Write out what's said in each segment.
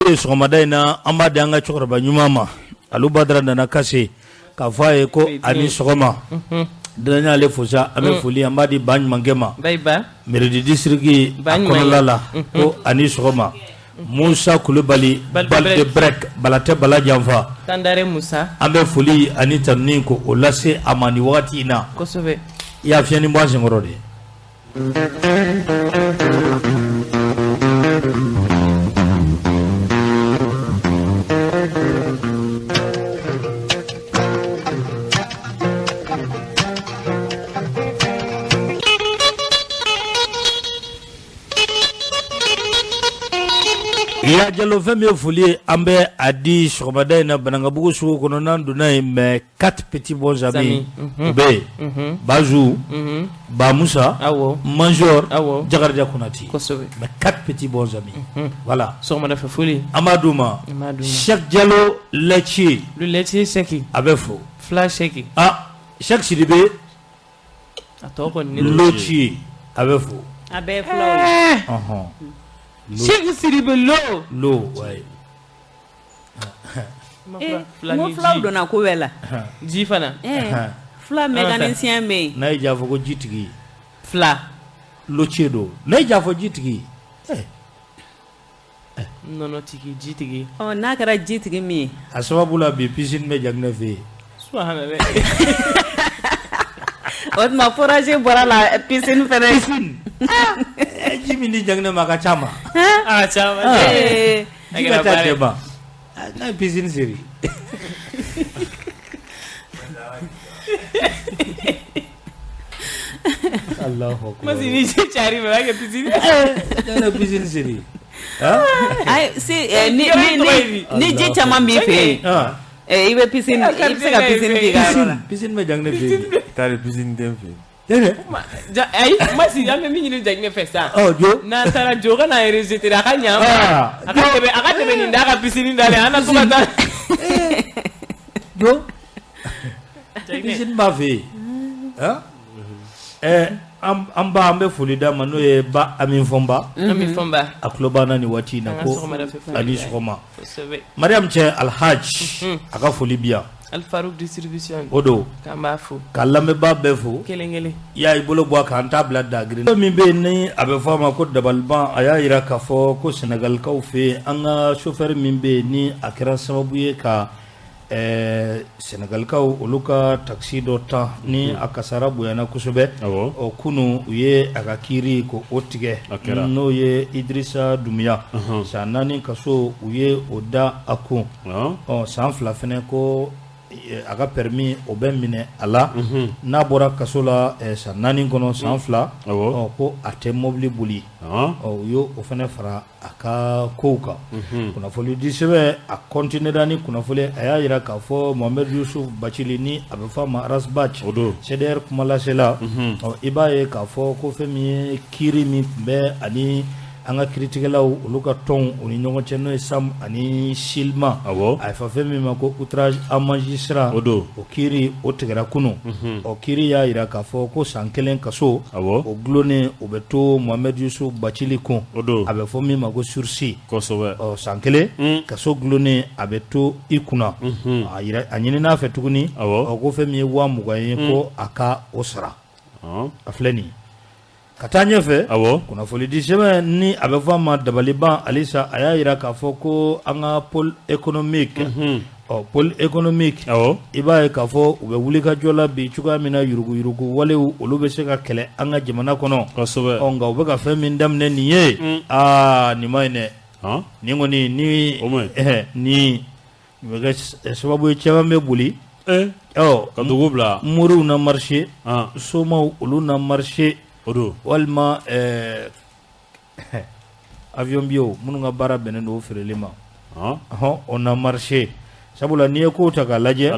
Sɔgɔmada in na an b'a di an ka cɛkɔrɔba ɲuman ma, Alu Badara Nana Kase, k'a fɔ a ye ko a ni sɔgɔma. Dɔnni ale fosa, an bɛ foli an b'a di ba ɲumankɛ ma Meredi district a kɔnɔla la, ko a ni sɔgɔma. Musa Kulubali Balde Brek Balatɛ Bala Janfa, an bɛ foli ani tanuni ko o lase a ma nin wagati in na. I y'a fiɲɛ ni bɔ an senkɔrɔ de. Ya Jalo, fɛn min ye foli ye, an bɛ a di sɔgɔmada in na Banankabugu sugu kɔnɔ. N'an donna yen, mais quatre petits bons amis u bɛ yen: Bazu, Ba Musa, Major, Jakarija Konate. Mais quatre petits bons amis, voilà. Sɔgɔmada fɛ foli. An b'a d'u ma. Cheikh Jalo laitier. Le laitier Seki. A bɛ fo. Fila Seki. Ah, Cheikh Sidibe. A tɔ kɔni. Laitier, a bɛ fo. A bɛɛ filaw ye. Cheikh Sidibe lo. Lo, ouais. N ko filaw donna ko bɛɛ la. Ji fana. Fila mécanicien bɛ yen. N'a ye ja fɔ ko jitigi. Fila. Laitier don, n'a ye ja fɔ jitigi. Nɔnɔtigi, jitigi. Ɔ, n'a kɛra jitigi min ye. A sababu la bi, piscine bɛ Jaginɛ fɛ yen. O tuma forage bɔra la, piscine fɛnɛ. Piscine. Ji min di Jaginɛ ma, a ka ca ma. A ka ca ma. Ji ka ca cɛ ma. N'a ye piscine seri. Allahu akbar. Masi ni ji cari ma, i b'a kɛ piscine. N'a ye piscine seri. Ayi, si ni ni ni ji caman b'i fɛ yen. I bɛ piscine, i bɛ se ka piscine k'i ka yɔrɔ la. Piscine bɛ Jaginɛ fɛ yen. Taari piscine den fɛ yen. Ayi, Masi, an bɛ min ɲini Jaginɛ fɛ sisan. Ɔ jo. N'an taara, Jo ka n'a enregistrer, a ka ɲɛ an ma. A ka tɛmɛ, a ka tɛmɛ nin da ka piscine da la, an na to ka taa. Jo. Piscine b'a fɛ yen. An ba, an bɛ foli d'a ma, n'o ye ba Ami Fɔnba. Ami Fɔnba. A tulo b'an na nin waati in na, ko ani sɔgɔma. Mariam cɛ Alhaji, a ka foli bi yan. Alfaruk distribution. O don. K'an b'a fo. Ka lamɛnbaa bɛɛ fo. Kelen kelen. I y'a i bolo bɔ a kan, an t'a bila dagirin. Min bɛ yen ni a bɛ fɔ a ma ko dabaliban, a y'a jira k'a fɔ ko Sɛnɛgalikaw fɛ yen, an ka chauffeur min bɛ yen ni a kɛra sababu ye ka Sɛnɛgalikaw olu ka taxi dɔ ta ni a kasara bonyana kosɛbɛ. Ɔ, kunun u ye a ka kiiri ko o tigɛ, n'o ye Idirisa Dunbiya, san 4 kaso u ye o da a kun. Ɔ, san 2 fana ko a ka permis o bɛ minɛ a la n'a bɔra kaso la san 4 kɔnɔ, san 2, ɔ, ko a tɛ mobili boli. Ɔ, u y'o o fana fara a ka kow kan. Kunnafoni di sɛbɛn a continuera ni kunnafoni, a y'a jira k'a fɔ Mohamed Yusuf Bacili, ni a bɛ fɔ a ma Ras Bath, CDR kumalasela. Ɔ, i b'a ye k'a fɔ ko fɛn min ye kiiri min tun bɛ ani an ka kiiritigɛlaw olu ka tɔnw o ni ɲɔgɔn cɛ, n'o ye SAM ani SILMA, a ye fɔ fɛn min ma ko outrage à magistrat, o kiiri o tigɛra kunun. Ɔ, kiiri y'a jira k'a fɔ ko san 1 kaso o dulonnen o bɛ to Mohamed Yusuf Bacili kun, a bɛ fɔ min ma ko sursis. Ɔ, san 1 kaso dulonnen a bɛ to i kunna. A a ɲinina a fɛ tuguni, ɔ, ko fɛn min ye 20,000 ye, ko a ka o sara. A filɛ nin ye. Ka taa ɲɛfɛ, kunnafoni di sɛbɛn ni a bɛ fɔ a ma dabaliban alisa, a y'a jira k'a fɔ ko an ka pôle économique, ɔ, pôle économique, i b'a ye k'a fɔ u bɛ wulikajɔ la bi cogoya min na yuruguyurugu walew olu bɛ se ka kɛlɛ an ka jamana kɔnɔ. Ɔ, nka u bɛ ka fɛn min daminɛ nin ye, aa, nin ma ɲi dɛ. Nin kɔni ni nin bɛ kɛ sababu ye caman bɛ boli. Ka dugu bila. Moriw na marché, somaw olu na marché, walima avion billetw minnu ka baara bɛnnen don o feereli ma, o na marché. Sabula n'i ye ko ta k'a lajɛ,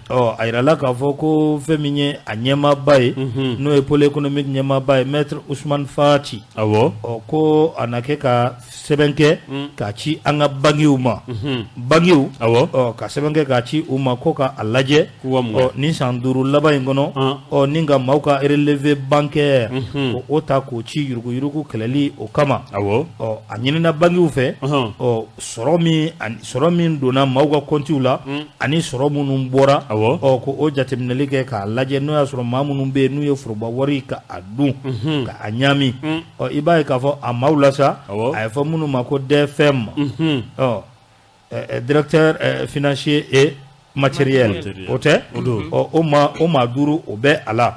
ɔ a yirala k'a fɔ ko fɛn min ye a ɲɛmaaba ye, n'o ye pôle économique ɲɛmaaba ye, maître Ousmane Fati, awɔ, ɔ ko a na kɛ ka sɛbɛn kɛ k'a ci an ka bankiw ma, bankiw, awɔ, ɔ ka sɛbɛn kɛ k'a ci u ma ko ka a lajɛ, ɔ nin san 5 laban in kɔnɔ, ɔ ni ka maaw ka relevé bancaire o ta k'o ci yuruguyurugu kɛlɛli o kama, awɔ, ɔ a ɲinina bankiw fɛ, ɔ sɔrɔ min donna maaw ka comptew la ani sɔrɔ minnu bɔra, awɔ, ɔ ko o jateminɛli kɛ k'a lajɛ n'o y'a sɔrɔ maa minnu bɛ yen n'u ye foroba wari ka a dun ka a ɲaami, ɔ i b'a ye k'a fɔ a maaw la sa, a ye fɔ minnu ma ko DFM, ɔ directeur financier et matériel, o tɛ, ɔ o maa 5 o bɛ a la.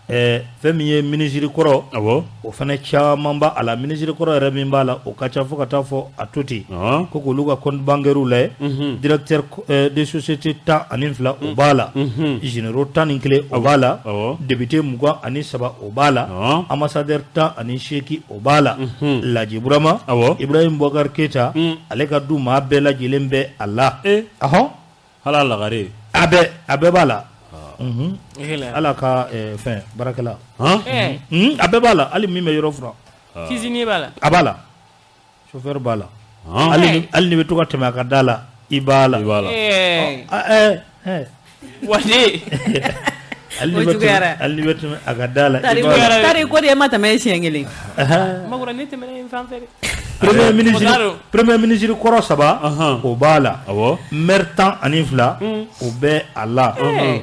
Fɛn min ye minisiri kɔrɔ, awɔ, o fana caman b'a la. Minisiri kɔrɔ yɛrɛ min b'a la o ka ca fo ka taa fɔ a to ten, ko k'olu ka compte bancaire lajɛ, directeur de société 12 o b'a la, généraux 11 o b'a la, député 23 o b'a la, ambassadeur 18 o b'a la, Laji Burama, awɔ, Ibrahim Boubacar Keita, ale ka du maa bɛɛ lajɛlen bɛ a la. Ahɔn, hala lagare, a bɛɛ b'a la. Ala ka fɛn baarakɛla, a bɛɛ b'a la, hali min bɛ yɔrɔ furan, cuisinier b'a la, a b'a la, chauffeur b'a la, hali ni bɛ to ka tɛmɛ a ka da la, i b'a la, wale, hali ni bɛ tɛmɛ a ka da la, i b'a la. Tari ko de e ma tɛmɛ siɲɛ kelen. Makura ne tɛmɛna yen fan fɛ dɛ. Premier ministre kɔrɔ 3 o b'a la, maire 12 o bɛ a la.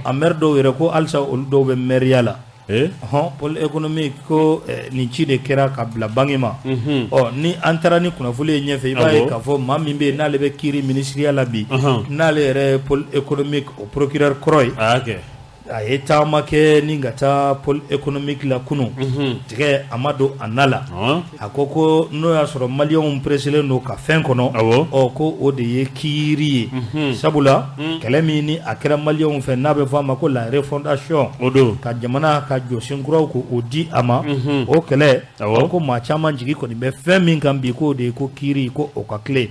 A maire dɔw yɛrɛ ko halisa olu dɔw bɛ maire la. Hɔn, pôle économique ko nin ci de kɛra ka bila banque ma. Ɔ ni an taara ni kunnafoni ye ɲɛfɛ, i b'a ye k'a fɔ maa min bɛ yen n'ale bɛ kiiri ministériya la bi, n'ale yɛrɛ ye pôle économique o procureur kɔrɔ ye. A ye taama kɛ ni ka taa pôle économique la kunun, tigɛ a ma don a na la. A ko ko n'o y'a sɔrɔ maliyɛnw pressélen don ka fɛn kɔnɔ, ɔ ko o de ye kiiri ye. Sabula kɛlɛ min ni a kɛra maliyɛnw fɛ n'a bɛ fɔ a ma ko la refondation, ka jamana ka jɔsen kuraw k'o di a ma, o kɛlɛ, ko maa caman jigi kɔni bɛ fɛn min kan bi, k'o de ye ko kiiri, ko o ka tilen.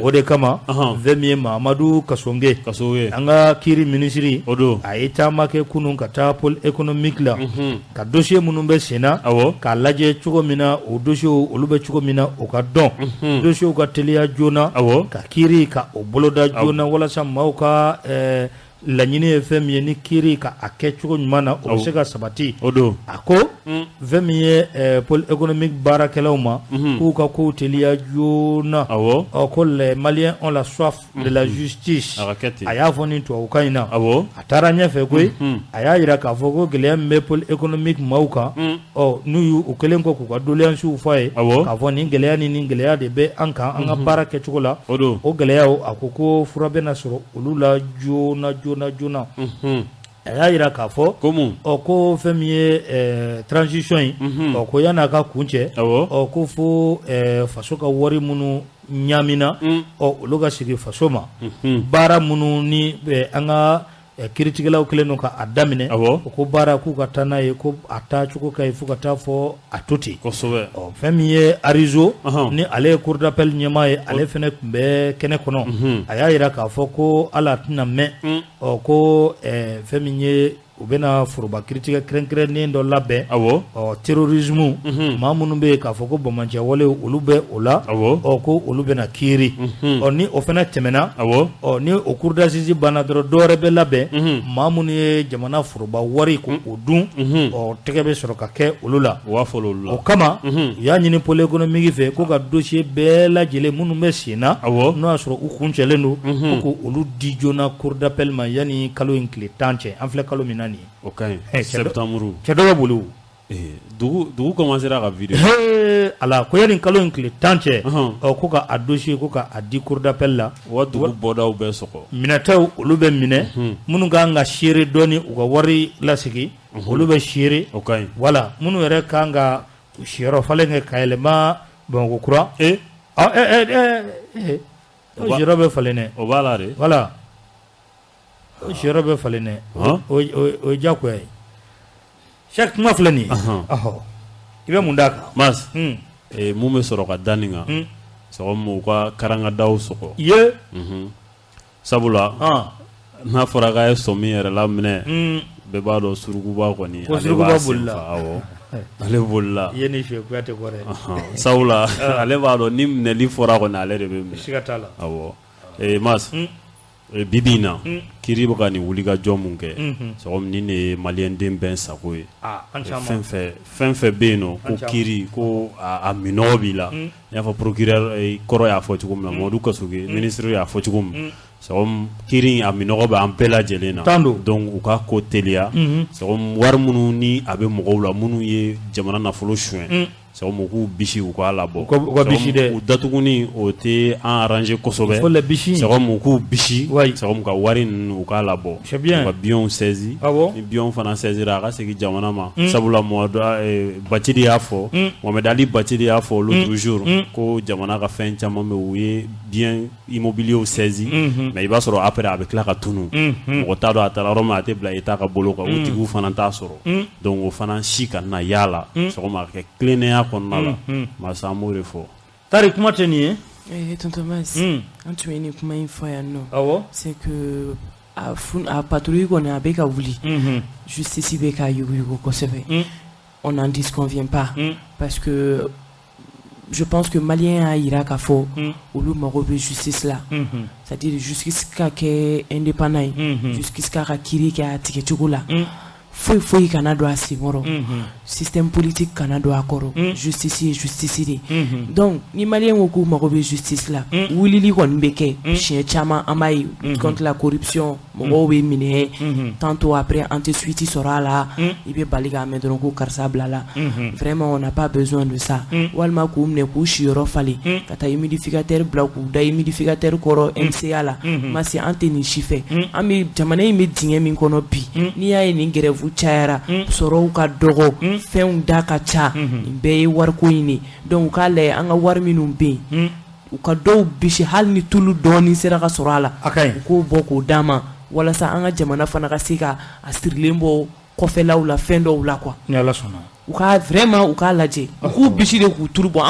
O de kama fɛn min ye Mahamadu Kassogué, an ka kiiri minisiri, a ye taama kɛ kunun ka taa pôle économique la, ka dossier minnu bɛ sen na, k'a lajɛ cogo min na o dossier olu bɛ cogo min na o ka dɔn, dossier ka teliya joona, ka kiiri ka o boloda joona, walasa maaw ka laɲini ye fɛn min ye ni kiiri ka a kɛ cogo ɲuman na, o bɛ se ka sabati. A ko fɛn min ye pôle économique baarakɛlaw ma, k'u ka kow teliya joona. Ɔ ko les Maliens ont la soif de la justice, a y'a fɔ nin tubabukan in na. A taara ɲɛfɛ koyi, a y'a jira k'a fɔ ko gɛlɛya min bɛ pôle économique maaw kan, ɔ n'u y'u kɛlen kɔ k'u ka doléances fɔ a ye, k'a fɔ nin gɛlɛya ni nin gɛlɛya de bɛ an kan an ka baara kɛcogo la, o gɛlɛyaw a ko ko fura bɛna sɔrɔ olu la joona joona joona. A y'a jira k'a fɔ ɔ ko fɛn min ye transition in, ɔ ko yan'a ka kun cɛ, ɔ ko fo faso ka wari minnu ɲaamina, ɔ olu ka segin faso ma. Baara minnu ni an ka kiiritigɛlaw kɛlen don k'a daminɛ, o ko baara k'u ka taa n'a ye, ko a taa cogo ka ɲi fo ka taa fɔ a to ten. Ɔ fɛn min ye Arizo, ni ale ye cour d'appel ɲɛmaa ye, ale fana tun bɛ kɛnɛ kɔnɔ. A y'a jira k'a fɔ ko hali a tɛna mɛn, ɔ ko fɛn min ye u bɛna foroba kiiritigɛ kɛrɛnkɛrɛnnen dɔ labɛn, ɔ terrorisme, maa minnu bɛ yen k'a fɔ ko banbaanciya walew olu bɛ o la, ɔ ko olu bɛna kiiri. Ɔ ni o fana tɛmɛna, ɔ ni o cour d'assises banna dɔrɔn, dɔwɛrɛ bɛ labɛn, maa minnu ye jamana foroba wari ko o dun, ɔ tɛgɛ bɛ sɔrɔ ka kɛ olu la. O kama u y'a ɲini pôle économique fɛ ko ka dossier bɛɛ lajɛlen minnu bɛ sen na, n'o y'a sɔrɔ u kuncɛlen don, ko k'olu di joona cour d'appel ma yanni kalo in tile 10 cɛ. An filɛ kalo min na. O ka ɲi, septembre cɛ dɔ bɛ boli o. Dugu commencera ka vider. Ala ko yanni kalo in tile 10 cɛ, ɔ ko ka a dossier ko ka a di cour d'appel la. Wa dugu bɔdaw bɛɛ sɔgɔ. Minɛtaw olu bɛ minɛ, minnu kan ka seere dɔɔni u ka wari lasegin, olu bɛ seere. O ka ɲi. Voilà, minnu yɛrɛ kan ka siyɔrɔ falen kɛ ka yɛlɛma Bamakɔ kura. O siyɔrɔ bɛ falen dɛ. O b'a la de. Voilà. O siyɔrɔ bɛ falen dɛ, o ye diyagoya ye. Cheikh, kuma filɛ nin ye, i bɛ mun d'a kan? Mas, mun bɛ sɔrɔ ka da nin kan, sɔgɔma u ka karangadaw sɔgɔ. Ye. Sabula n'a fɔra k'a ye sɔmi yɛrɛ laminɛ, bɛɛ b'a dɔn surukuba kɔni, ko surukuba bolila. Awɔ, ale bolila. I ye nin fiyɛ Kuyate kɔ dɛ. Sabula ale b'a dɔn ni minɛli fɔra kɔni, ale de bɛ minɛ. Siga t'a la. Awɔ, Mas, bi bi in na, kiiri bɛ ka nin wulikajɔ mun kɛ, c'est nin de ye maliyɛnden bɛɛ sago ye. Fɛn fɛn fɛn bɛ yen nɔ ko kiiri ko a minɔgɔ b'i la, i y'a fɔ procureur kɔrɔ y'a fɔ cogo min na, Mamadu Kasoge ministre y'a fɔ cogo min, c'est kiiri a minɔgɔ bɛ an bɛɛ lajɛlen na. Donc u ka ko teliya. C'est wari minnu ni a bɛ mɔgɔw la minnu ye jamana nafolo suɲɛ, c'est u k'u bisi, u k'a labɔ. U ka bisi dɛ. U datuguni o tɛ an arranger kosɛbɛ. Faut les bisi. C'est u k'u bisi, c'est ka wari ninnu u k'a labɔ. C'est bien. U ka biens saisi. Ni biens fana saisira, a ka segin jamana ma. Sabula Bacili y'a fɔ, Mohamed Ali Bacili y'a fɔ l'autre jour ko jamana ka fɛn caman bɛ, u ye biens immobiliers saisi, mais i b'a sɔrɔ après a bɛ tila ka tunu. Mɔgɔ t'a dɔn a taara yɔrɔ min, a tɛ bila État ka bolo kan, o tigiw fana t'a sɔrɔ. Donc o fana si kana y'a la, c'est a ka kɛ tilennenya kɔnɔna la. Masa, an b'o de fɔ. Tari, kuma tɛ nin ye. Tonton Mas, an tun ye nin kuma in fɔ yan nɔ. Awɔ. C'est que a patrouille kɔni a bɛ ka wuli. Justice bɛ ka yuguyugu kosɛbɛ. On n'en disconvient pas, parce que je pense que malien y'a yira k'a fɔ olu mago bɛ justice la, c'est-à-dire justice ka kɛ indépendant ye, justice k'a ka kiiri kɛ a tigɛcogo la, foyi foyi kana don a senkɔrɔ, système politique kana don a kɔrɔ, justice ye justice de. Donc ni malien ko k'u mago bɛ justice la, wulili kɔni bɛ kɛ siɲɛ caman, an b'a ye contre la corruption, mɔgɔw bɛ minɛ tantôt, après an tɛ suite sɔrɔ a la, i bɛ bali k'a mɛn dɔrɔn ko karisa bilala. Vraiment, on n'a pas besoin de ça. Walima k'u minɛ k'u siyɔrɔ falen, ka taa humidificateur bila k'u da humidificateur kɔrɔ MCA la. Masi, an tɛ nin si fɛ. An bɛ jamana in bɛ dingɛ min kɔnɔ bi, n'i y'a ye nin grève cayara, sɔrɔw ka dɔgɔ, fɛnw da ka ca, nin bɛɛ ye wariko in de. Donc u k'a lajɛ an ka wari minnu bɛ yen, u ka dɔw bisi, hali ni tulu dɔɔni sera ka sɔrɔ a la, u k'o bɔ k'o d'an ma, walasa an ka jamana fana ka se ka a sirilen bɔ kɔfɛlaw la, fɛn dɔw la quoi. Ni Ala sɔnna. U ka vraiment u k'a lajɛ, u k'u bisi de k'u turu bɔ.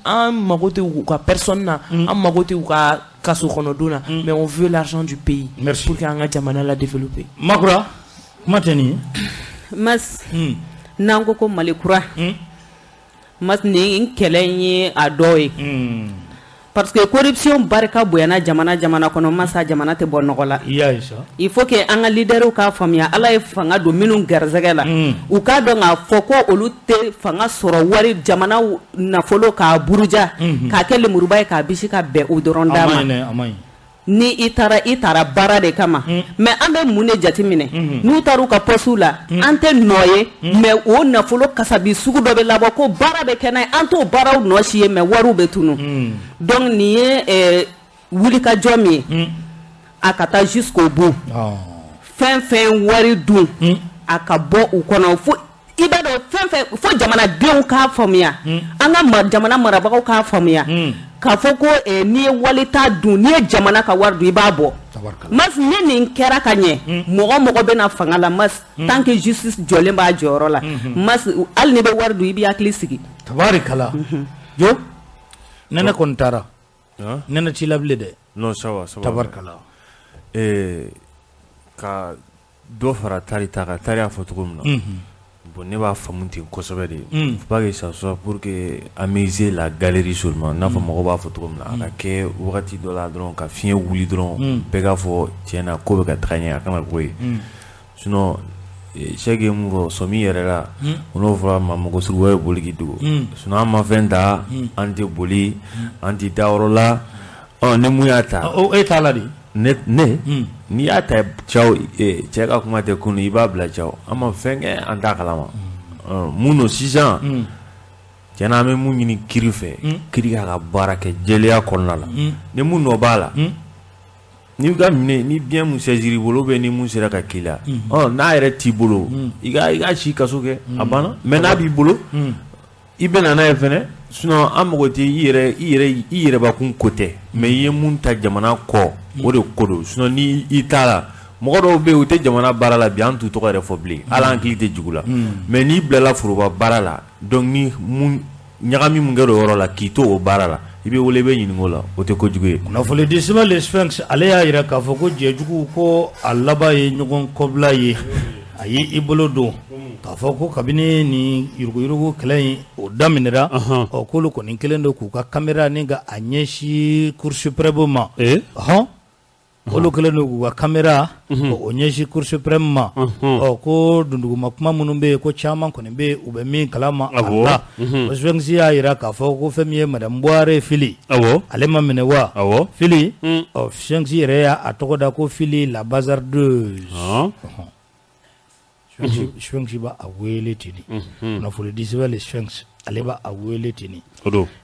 An mago tɛ u ka personne na, an mago tɛ u ka kaso kɔnɔdon na, mais on veut l'argent du pays. Merci. Pour que an ka jamana la développer. Makura, kuma tɛ nin ye. Mas, n'an ko ko Mali kura, Mas, nin kɛlɛ in ye a dɔ ye, parce que corruption barika bonyana jamana jamana kɔnɔ, masa, jamana tɛ bɔ nɔgɔ la. I y'a ye sa. Il faut que an ka leaderw k'a faamuya, Ala ye fanga don minnu garisɛgɛ la, u k'a dɔn k'a fɔ ko olu tɛ fanga sɔrɔ wari jamana nafolo k'a buruja k'a kɛ lemuruba ye k'a bisi ka bɛn o dɔrɔn d'a ma. A ma ɲi. Ni i taara, i taara baara de kama. Mais an bɛ mun de jateminɛ? N'u taara u ka poste la, an tɛ nɔ ye, mais o nafolo kasabi sugu dɔ bɛ labɔ ko baara bɛ kɛ n'a ye, an t'o baaraw nɔ si ye, mais wariw bɛ tunu. Donc nin ye wulikajɔ min ye, a ka taa jusqu'au bout. Fɛn fɛn wari dun, a ka bɔ u kɔnɔ fo i b'a dɔn fɛn fɛn, fo jamanadenw k'a faamuya, an ka jamana marabagaw k'a faamuya k'a fɔ ko n'i ye walita dun, n'i ye jamana ka wari dun, i b'a bɔ. Mas, ni nin kɛra ka ɲɛ, mɔgɔ mɔgɔ bɛ na fanga la, Mas, tant que justice jɔlen b'a jɔyɔrɔ la, Mas, hali n'i bɛ wari dun, i b'i hakili sigi. Tabarikala jo, nɛnɛ kɔni taara, nɛnɛ t'i la bilen dɛ. Non, ça va, ça va. Tabarikala. Ka dɔ fara tari ta kan, tari y'a fɔ cogo min na, bon, ne b'a faamu ten kosɛbɛ de. Faut pas que ça soit pour que amuser la galerie seulement, n'a fɔ mɔgɔw b'a fɔ cogo min na, a ka kɛ wagati dɔ la dɔrɔn ka fiɲɛ wuli dɔrɔn, bɛɛ k'a fɔ tiɲɛ na ko bɛ ka taga ɲɛ, a kana k'o ye. Sinon Sɛki ye mun fɔ, sɔmi yɛrɛ la, o n'o fɔra ma mɔgɔ suruba ye boli k'i dogo. Sinon an ma fɛn ta, an tɛ boli, an tɛ taa yɔrɔ la. Ɔ, ni mun y'a ta? E t'a la de. Ne n'i y'a ta cɛw, cɛ ka kuma tɛ kunu, i b'a bila cɛw, an ma fɛn kɛ, an t'a kalama mun don sisan. Tiɲɛna, an bɛ mun ɲini kiri fɛ, kiri k'a ka baara kɛ jɛlenya kɔnɔna la. Ni mun nɔ b'a la, n'i ka minɛ ni bien mun saisir i bolo, ni mun sera ka k'i la, ɔ, n'a yɛrɛ t'i bolo, i ka si kaso kɛ, a banna. Mais n'a b'i bolo, i bɛ na n'a ye fɛnɛ. Sinon an mago tɛ i yɛrɛ i yɛrɛ i yɛrɛbakun ko tɛ, mais i ye mun ta jamana kɔ, o de ko don. Sinon ni i t'a la, mɔgɔ dɔw bɛ yen, u tɛ jamana baara la bi, an t'u tɔgɔ yɛrɛ fɔ bilen, hali an hakili tɛ jugu la. Mais n'i bilala foroba baara la, donc ni mun ɲagami mun kɛra o yɔrɔ la k'i to o baara la, i I bɛ wele i bɛ ɲininka o la, o tɛ kojugu ye. Kunnafonidi sɛbɛn Le Sphinx, ale y'a jira k'a fɔ ko jɛjugu ko a laban ye ɲɔgɔn kɔbila ye. A ye i bolo don k'a fɔ ko kabini ni yuruguyurugu kɛlɛ in o daminɛra, ɔ k'olu kɔni kelen don k'u ka caméra ni ka a ɲɛsin Cour suprême ma. Ɔhɔn, olu kɛlen don k'u ka caméra o ɲɛsin Cour suprême ma. Ɔ ko dunduguma kuma minnu bɛ yen, ko caman kɔni bɛ yen u bɛ min kalama a la. O Sphinx y'a jira k'a fɔ ko fɛn min ye madame Buware Fili, ale ma minɛ wa? Fili, ɔ Sphinx yɛrɛ y'a tɔgɔ da ko Fili la bazardeuse. Sphinx b'a a wele ten de. Kunnafonidi sɛbɛn Le Sphinx, ale b'a a wele ten de.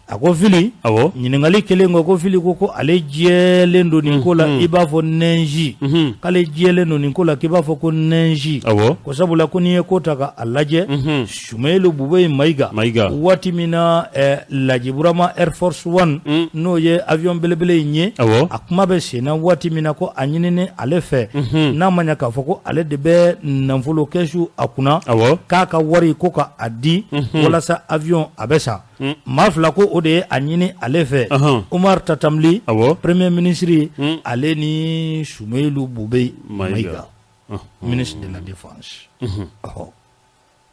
A ko Fili, ɲininkali kelen kɔ, ko Fili ko ale jɛlen don nin ko la i b'a fɔ nɛnji, k'ale jɛlen don nin ko la k'i b'a fɔ ko nɛnji. Ko sabula ko n'i ye ko ta k'a lajɛ, Sumeyilu Bubɛyi Mayiga, waati min na Laji Burama Air Force One, n'o ye avion belebele in ye, a kuma bɛ sen na waati min na, ko a ɲinini ale fɛ, n'a ma ɲɛ k'a fɔ ko ale de bɛ nafolo kɛsu a kunna, k'a ka wari ko ka a di walasa avion a bɛ san. Maa fila ko o de ye a ɲini ale fɛ, Umar Tatamli, premier ministre, ale ni Sumeyilu Bubɛyi Mayiga, ministre de la défense. Ɔhɔ,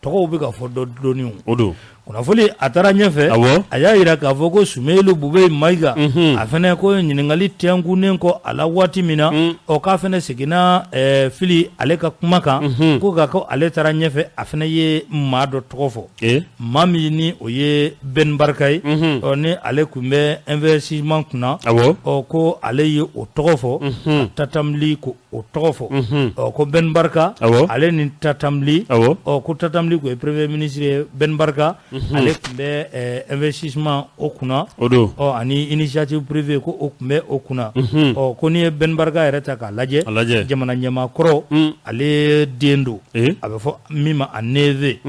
tɔgɔw bɛ ka fɔ dɔ dɔɔni. O don. Kunnafoni a taara ɲɛfɛ, a y'a jira k'a fɔ ko Sumeyilu Bubɛyi Mayiga, a fana ko ɲininkali tɛnkunnen kɔ a la waati min na, ɔ k'a fana seginna Fili ale ka kuma kan, ko nka ko ale taara ɲɛfɛ, a fana ye maa dɔ tɔgɔ fɔ, maa min ni o ye Ben Barka ye, ɔ ni ale tun bɛ investissement kunna, ɔ ko ale ye o tɔgɔ fɔ, Tatamli ko o tɔgɔ fɔ. Ɔ ko Ben Barka, ale ni Tatamli, ɔ ko Tatamli ko ye premier ministre ye, Ben Barka ale tun bɛ investissement o kunna, ɔ ani initiative privée ko o tun bɛ o kunna. Ɔ ko n'i ye Ben Barka yɛrɛ ta k'a lajɛ, jamana ɲɛmaa kɔrɔ ale den don, a bɛ fɔ min ma a neveu,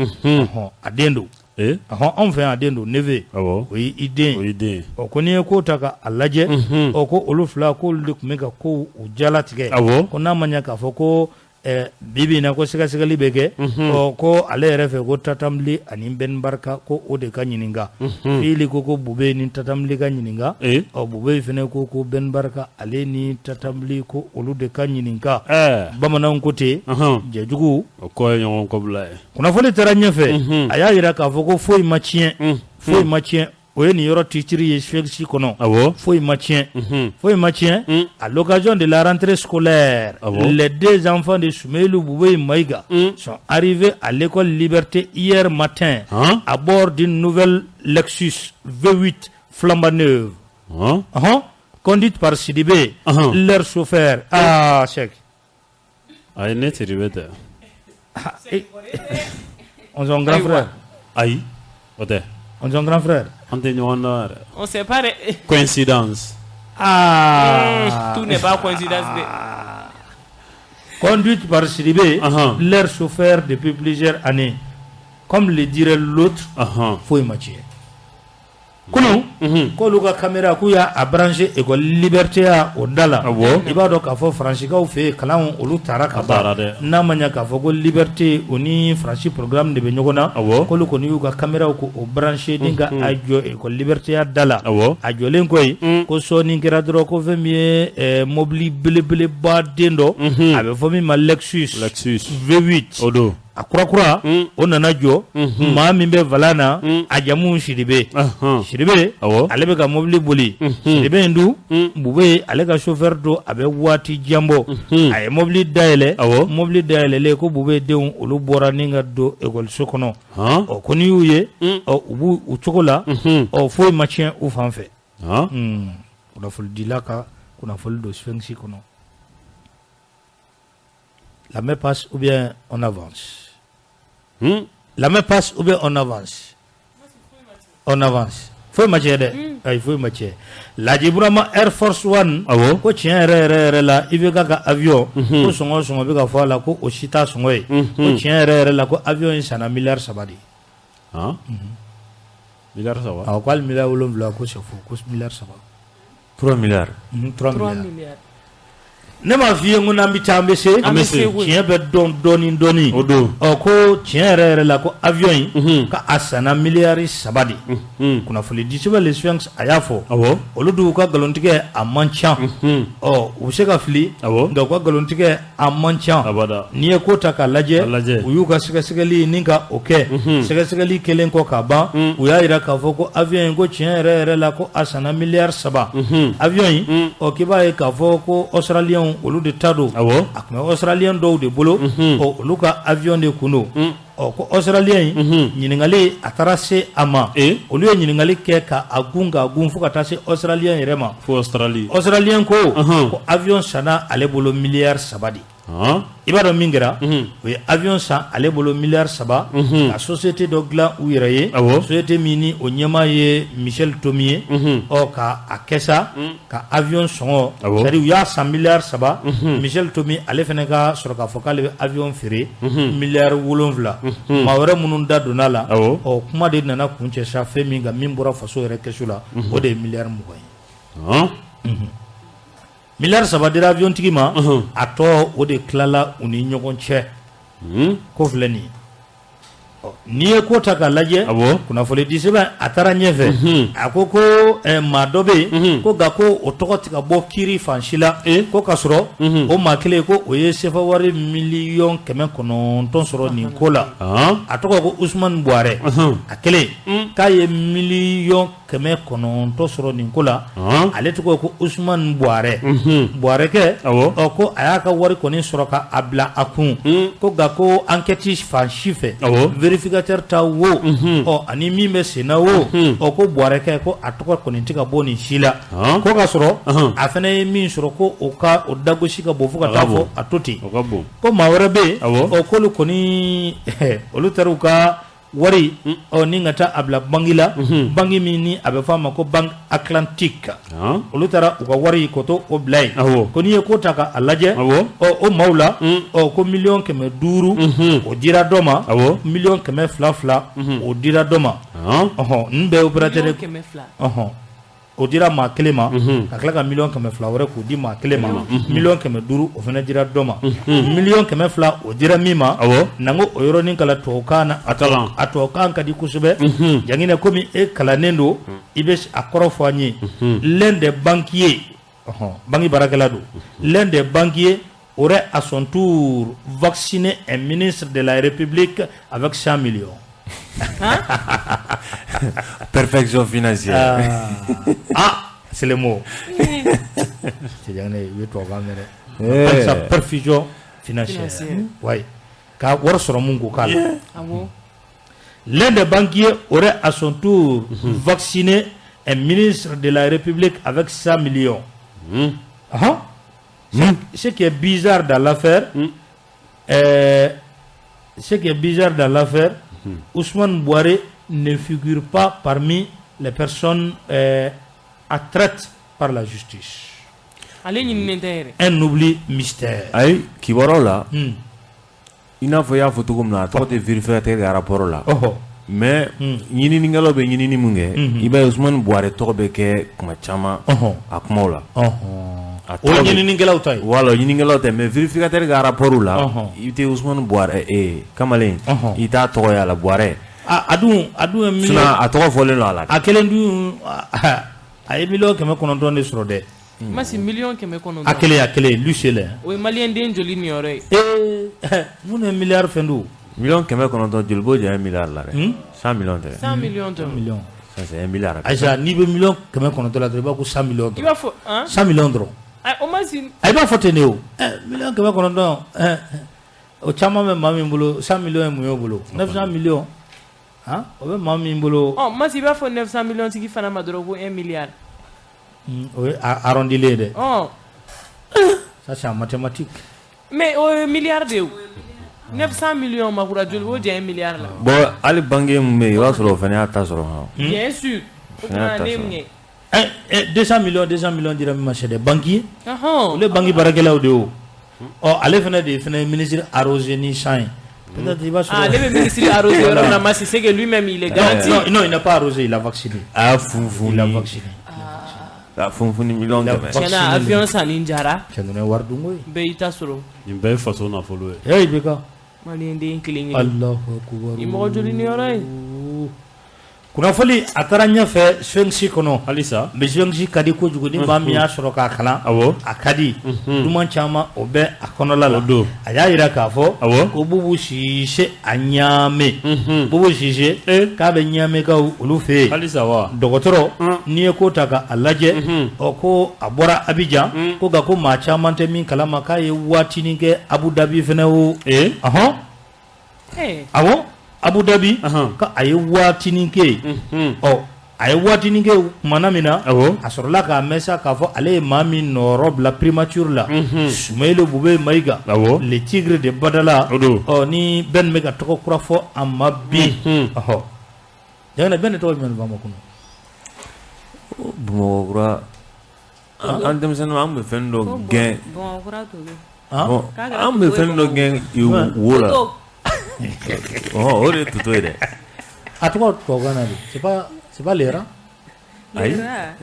a den don. Ɔhɔn, anw fɛ yan a den don, neveu o ye i den ye. Ɔ ko n'i ye ko ta k'a lajɛ, ɔ ko olu fila k'olu de tun bɛ ka kow u jalatigɛ. Ko n'a ma ɲɛ k'a fɔ ko bi bi in na ko sɛgɛsɛgɛli bɛ kɛ, ɔ ko ale yɛrɛ fɛ ko Tatamli ani Ben Barka ko o de ka ɲininka. Fili ko Bubɛyi ni Tatamli ka ɲininka. Ɔ Bubɛyi fana ko Ben Barka ale ni Tatamli ko olu de ka ɲininka. Bamananw ko ten, jɛjugu o kɔ ye ɲɔgɔn kɔbila ye. Kunnafoni taara ɲɛfɛ, a y'a jira k'a fɔ ko foyi ma tiɲɛ, foyi ma tiɲɛ. O ye nin yɔrɔ titre ye Sphinx kɔnɔ. Foyi ma tiɲɛ, foyi ma tiɲɛ. À l'occasion de la rentrée scolaire, les deux enfants de Soumeylou Boubèye Maïga sont arrivés à l'école Liberté hier matin à bord d'une nouvelle Lexus V8 flambant neuve, conduite par Sidibé, leur chauffeur. Ah, Cheikh. Ayi, ne Sidibé tɛ. On son grand frère. Ayi, o tɛ. On son grand frère. An tɛ ɲɔgɔn dɔn yɛrɛ. On sait pas. Coïncidence. Ah. Tout n'est pas coïncidence. Conduite par Sidibé, leur chauffeur depuis plusieurs années. Comme le dirait l'autre, foyi ma tiɲɛ. Kunun k'olu ka caméra k'u y'a branché école Liberté o da la. I b'a dɔn k'a fɔ Faransikaw fɛ yen kalan olu taara ka ban. N'a ma ɲɛ k'a fɔ ko Liberté o ni Faransi programme de bɛ ɲɔgɔn na, k'olu kɔni y'u ka caméra k'o branché ni ka a jɔ école Liberté da la. A jɔlen kɔ yen, ko sɔɔni kɛra dɔrɔn ko fɛn min ye mobili belebeleba den dɔ, a bɛ fɔ min ma Lexus V8. O don. A kura o nana jɔ, maa min bɛ volant na, a jamu Sidibe. Sidibe ale bɛ ka mobili boli. Sidibe in dun, Bubɛyi ale ka chauffeur don, a bɛ waati jan bɔ. A ye mobili dayɛlɛ, mobili dayɛlɛlen ko Bubɛyi denw olu bɔra ni ka don ekɔliso kɔnɔ. Ɔ ko n'i y'u ye, ɔ u b'u u cogo la, ɔ foyi ma tiɲɛ u fan fɛ. Kunnafonidila ka kunnafoni don Sphinx kɔnɔ. La main passe ou bien on avance. La main passe ou bien on avance. On avance. Foyi ma tiɲɛ dɛ. Ayi, foyi ma tiɲɛ. Laji Burama Air Force One. Ko tiɲɛ yɛrɛ yɛrɛ yɛrɛ la, IBK ka avion ko sɔngɔ sɔngɔ bɛ ka fɔ a la ko o si t'a sɔngɔ ye. Ko tiɲɛ yɛrɛ yɛrɛ la ko avion in sanna miliyari 3 de. Miliyari 3. Awɔ, ko hali miliyari 7 ko c'est faux, ko miliyari 3. 3 milliards. 3 milliards. Ne m'a f'i ye ko n'an bɛ taa an bɛ se An bɛ se. Tiɲɛ bɛ dɔn dɔɔni dɔɔni. O don. Ɔ, ko tiɲɛ yɛrɛ yɛrɛ la, ko avion in, ka a sanna miliyari 3 de. Kunnafoni di sɛbɛn Le Sphinx a y'a fɔ. Olu dun, u ka nkalontigɛ a man ca. Ɔ, u bɛ se ka fili, nka u ka nkalontigɛ a man ca. Abada. N'i ye ko ta k'a lajɛ, A lajɛ. u y'u ka sɛgɛsɛgɛli ni ka o kɛ. Sɛgɛsɛgɛli kɛlen kɔ ka ban, u y'a jira k'a fɔ ko avion in, ko tiɲɛ yɛrɛ yɛrɛ la, ko a sanna miliyari 3. Avion in, ɔ, k'i b'a ye k'a fɔ ko Australiens, olu de ta don. A tun bɛ Australien dɔw de bolo. Ɔ, olu ka avion de kun don. Ɔ, ko Australien in, ɲininkali a taara se a ma. Olu ye ɲininkali kɛ ka a gun, k'a gun, fo ka taa se Australien yɛrɛ ma. Fo Australie. Australien ko avion sanna ale bolo miliyari 3 de. I b'a dɔn min kɛra? U ye avion san ale bolo miliyari 3, ka société dɔ dilan u yɛrɛ ye, société min ni o ɲɛmaa ye Michel Tomi ye. Ɔ, ka a kɛ sa ka avion sɔngɔ, c'est à dire u y'a san miliyari 3, Michel Tomi ale fana ka sɔrɔ k'a fɔ k'ale bɛ avion feere miliyari 7. Maa wɛrɛ minnu da donna a la, ɔ, kuma de nana kuncɛ sa fɛn min kan, min bɔra faso yɛrɛ kɛsu la, o de ye miliyari 20 ye. Miliyari 3 dira avion tigi ma, a tɔ o de tilala u ni ɲɔgɔn cɛ. Ko filɛ nin ye. Ɔ, n'i ye ko ta k'a lajɛ, kunnafoni di sɛbɛn a taara ɲɛfɛ, a ko maa dɔ bɛ yen ko nka ko o tɔgɔ tɛ ka bɔ kiiri fan si la, ko k'a sɔrɔ o maa kelen ko o ye sefa wari miliyɔn 900 sɔrɔ nin ko la. A tɔgɔ ko Usumani Buwarɛ. A kelen k'a ye miliyɔn 900 sɔrɔ nin ko la. Ale tɔgɔ ko Usumani Buwarɛ. Buwarɛkɛ, ɔ, ko a y'a ka wari kɔni sɔrɔ ka a bila a kun, ko nka ko enquête fan si fɛ, vérificateur ta wo, ɔ, ani min bɛ sen na wo, ɔ, ko Buwarɛkɛ, ko a tɔgɔ kɔni tɛ ka bɔ nin si la, ko ka sɔrɔ a fana ye min sɔrɔ, ko o ka o dagosi ka bon fo ka taa fɔ a to ten. O ka bon. Ko maa wɛrɛ bɛ yen, ɔ, k'olu kɔni, olu taara u ka wari, ɔ, ni ka taa a bila banki la, banki min ni a bɛ fɔ a ma ko Banque Atlantique. Olu taara u ka wari ko to o bila yen. Ko n'i ye ko ta k'a lajɛ, ɔ, o maaw la, ɔ, ko miliyɔn 500 o dira dɔ ma, miliyɔn 200 fila o dira dɔ ma. Ɔhɔn, ninnu bɛɛ ye opérateur Miliyɔn 200. Ɔhɔn, o dira maa kelen ma, ka tila ka miliyɔn 200 wɛrɛ k'o di maa kelen ma. Miliyɔn 500 o fana dira dɔ ma. Miliyɔn 200 o dira min ma, na ko o yɔrɔnin kalan tubabukan na. A kalan. A tubabukan ka di kosɛbɛ. Janginɛ, komi e kalannen don, i bɛ a kɔrɔ fɔ an ye. L'un des banquiers, ɔhɔn, banque baarakɛla don, l'un des banquiers aurait à son tour vacciné un ministre de la République avec 100 millions. Perfection financière. Ah, c'est le mot. C'est bien, i bɛ tubabukan mɛn dɛ. Appelle ça perfusion financière. Financière. Oui. Ka wari sɔrɔ mun ko k'a la. Awɔ. L'un des banquiers aurait à son tour vacciné un ministre de la République avec 100 millions. Ah, ce qui est bizarre dans l'affaire, ce qui est bizarre dans l'affaire, Ousmane Boiré ne figure pas parmi les personnes attraites par la justice. Ale ɲininen tɛ yɛrɛ. Un oubli mystère. Ayi, kibaruyaw la, i n'a fɔ i y'a fɔ cogo min na, a tɔgɔ tɛ vérificateur ka rapport la. Mais ɲininikɛlaw bɛ ɲinini mun kɛ, i b'a ye Usumani Buwarɛ tɔgɔ bɛ kɛ kuma caman a kumaw la. A O ye tɔgɔ bɛ- ɲininikɛlaw ta ye. Voilà, ɲininikɛlaw tɛ, mais vérificateur ka rapport la, i tɛ Usumani Buwarɛ kamalen, i t'a tɔgɔ ye a la, Buwarɛ. A dun ye Sinon miliyɔn a tɔgɔ fɔlen don a la. A kelen dun, a ye miliyɔn 900 de sɔrɔ dɛ. Masi, miliyɔn 900. A kelen, a kelen, lui seul, hein. O ye maliyɛn den joli niyɔrɔ ye? Ee, mun ye miliyari fɛn don? Miliyɔn 900, joli b'o janya miliyari la dɛ? 100 millions tɛ. 100 millions tɛ. Millions. Ça, c'est 1 milliard. Ayisa, n'i bɛ miliyɔn 900 la dɔrɔn, i b'a ko 100 millions I dɔrɔn. b'a fɔ han? 100 millions dɔrɔn. Ayi, o Masi. A, i b'a fɔ ten de o. Miliyɔn 900, o caman bɛ maa min bolo, 100 millions ye mun ye o bolo? 900 millions. Han, o bɛ maa min bolo. Ɔ, Masi, i b'a fɔ 900 millions tigi fana ma dɔrɔn ko 1 milliard. O ye arrondilen ye dɛ. Ɔ. Ça, c'est en mathématique. Mais o ye milliard de ye o. 900 millions, Makura, joli b'o janya milliard la? Bon, hali banque mun bɛ yen, i b'a sɔrɔ o fana y'a ta sɔrɔ han. Bien sûr. O Fana y'a tuma ta ne ye sɔrɔ. mun kɛ? 200 millions, 200 millions dira min ma, c'est des banquiers. Olu ye banque baarakɛlaw de ye o. Ɔ, ale fana de ye fana ye ministre arrosé ni sang ye. Peut-être i b'a sɔrɔ. Ah, ale bɛ ministre arrosé yɔrɔ min na, Masi, c'est que lui-même il est garanti. Non, non, il n'a pas arrosé, il a vacciné. A y'a funfun. Il a vacciné. Ka funfun ni 100 000 000. Tiɲɛna avion sanni jara. Cɛ ninnu ye wari dun koyi. Bɛɛ y'i ta sɔrɔ. Nin bɛɛ ye faso nafolo ye. Hey IBK. Maliyɛn den kelen kelen. Alahu akubaru. Ni mɔgɔ joli ni yɔrɔ ye. Kunnafoni a taara ɲɛfɛ Sphinx kɔnɔ. Halisa. Mais Sphinx ka di kojugu ni maa min y'a sɔrɔ k'a kalan. Awɔ. A ka di. Duman caman o bɛ a kɔnɔla la. O don. A y'a jira k'a fɔ. Awɔ. Ko Bubu Sise a ɲaame. Bubu Sise. K'a bɛ ɲaamekaw olu fɛ yen. Halisa wa. Dɔgɔtɔrɔ n'i ye ko ta k'a lajɛ. Ɔ ko a bɔra Abidjan. Ko nka ko maa caman tɛ min kalama k'a ye waatinin kɛ Abu Dhabi fɛnɛ o. Ɔhɔn. Awɔ. Abu Dhabi a ye waatinin kɛ yen. Ɔ a ye waatinin kɛ kumana min na, a sɔrɔla k'a mɛn sa k'a fɔ ale ye maa min nɔrɔ bila primature la, Sumayila Bube Mayiga, le tigre de Badala, ɔ ni bɛɛ nin bɛ ka tɔgɔ kura fɔ a ma bi. Ɔhɔ Jangine bɛɛ ni tɔgɔ jumɛn de b'an ma kɔnɔ? Bamakɔ kura an denmisɛnninw an tun bɛ fɛn dɔ gɛn. Bamakɔ kura toto. An tun bɛ fɛn dɔ gɛn wo la. O de ye toto ye dɛ. A tɔgɔ tubabukan na de, c'est pas le rat. Ayi,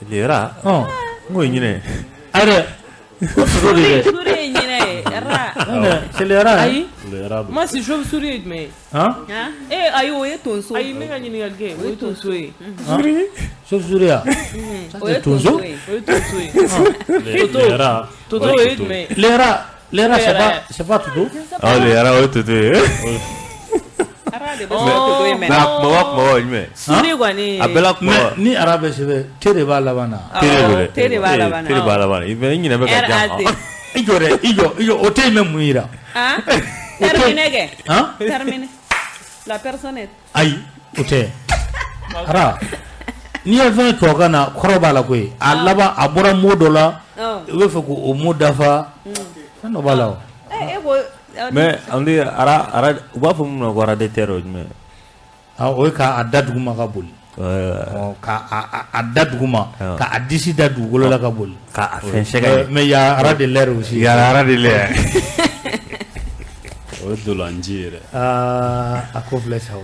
le rat. N k'o ye ɲinɛ ye. Ayi dɛ, ko toto de dɛ. Souris ye ɲinɛ ye, rat. C'est le rat. Ayi, moi si chauve-souris ye jumɛn ye? Eh ayi o ye tonso. Ayi ne ka ɲininkali kɛ o ye tonso ye. Chauve-souris ya? O ye tonso ye. O ye tonso ye. Toto o ye jumɛn ye? Le rat. Le rat c'est pas toto. Ah le rat o ye toto ye. Mais a kumaba kumaba o ye jumɛn ye? Souris kɔni. A bɛɛ la kumaba. Ni ara bɛ sɛbɛn T de b'a laban na. T de don dɛ. T de b'a laban na. T de b'a laban na. I ɲinɛ bɛ ka jan. I jɔ dɛ, i jɔ o T in bɛ mun yira? Terminé kɛ. Terminé. La personne est. Ayi o tɛ. Ara n'i ye fɛn tubabukan na kɔrɔ b'a la koyi. A laban a bɔra mot dɔ la. I bɛ fɛ k'o mot dafa. Fɛn dɔ b'a la o. Mais on dit ara u b'a fɔ mun ma ko rat de terre o ye jumɛn ye? O ye k'a da duguma ka boli. K'a da duguma k'a disi da dugukolo la ka boli. K'a fɛn sɛgɛ. Mais il y a rat de l'air aussi. Il y a rat de l'air. O ye dolanci ye dɛ. Aa a ko filɛ sa o.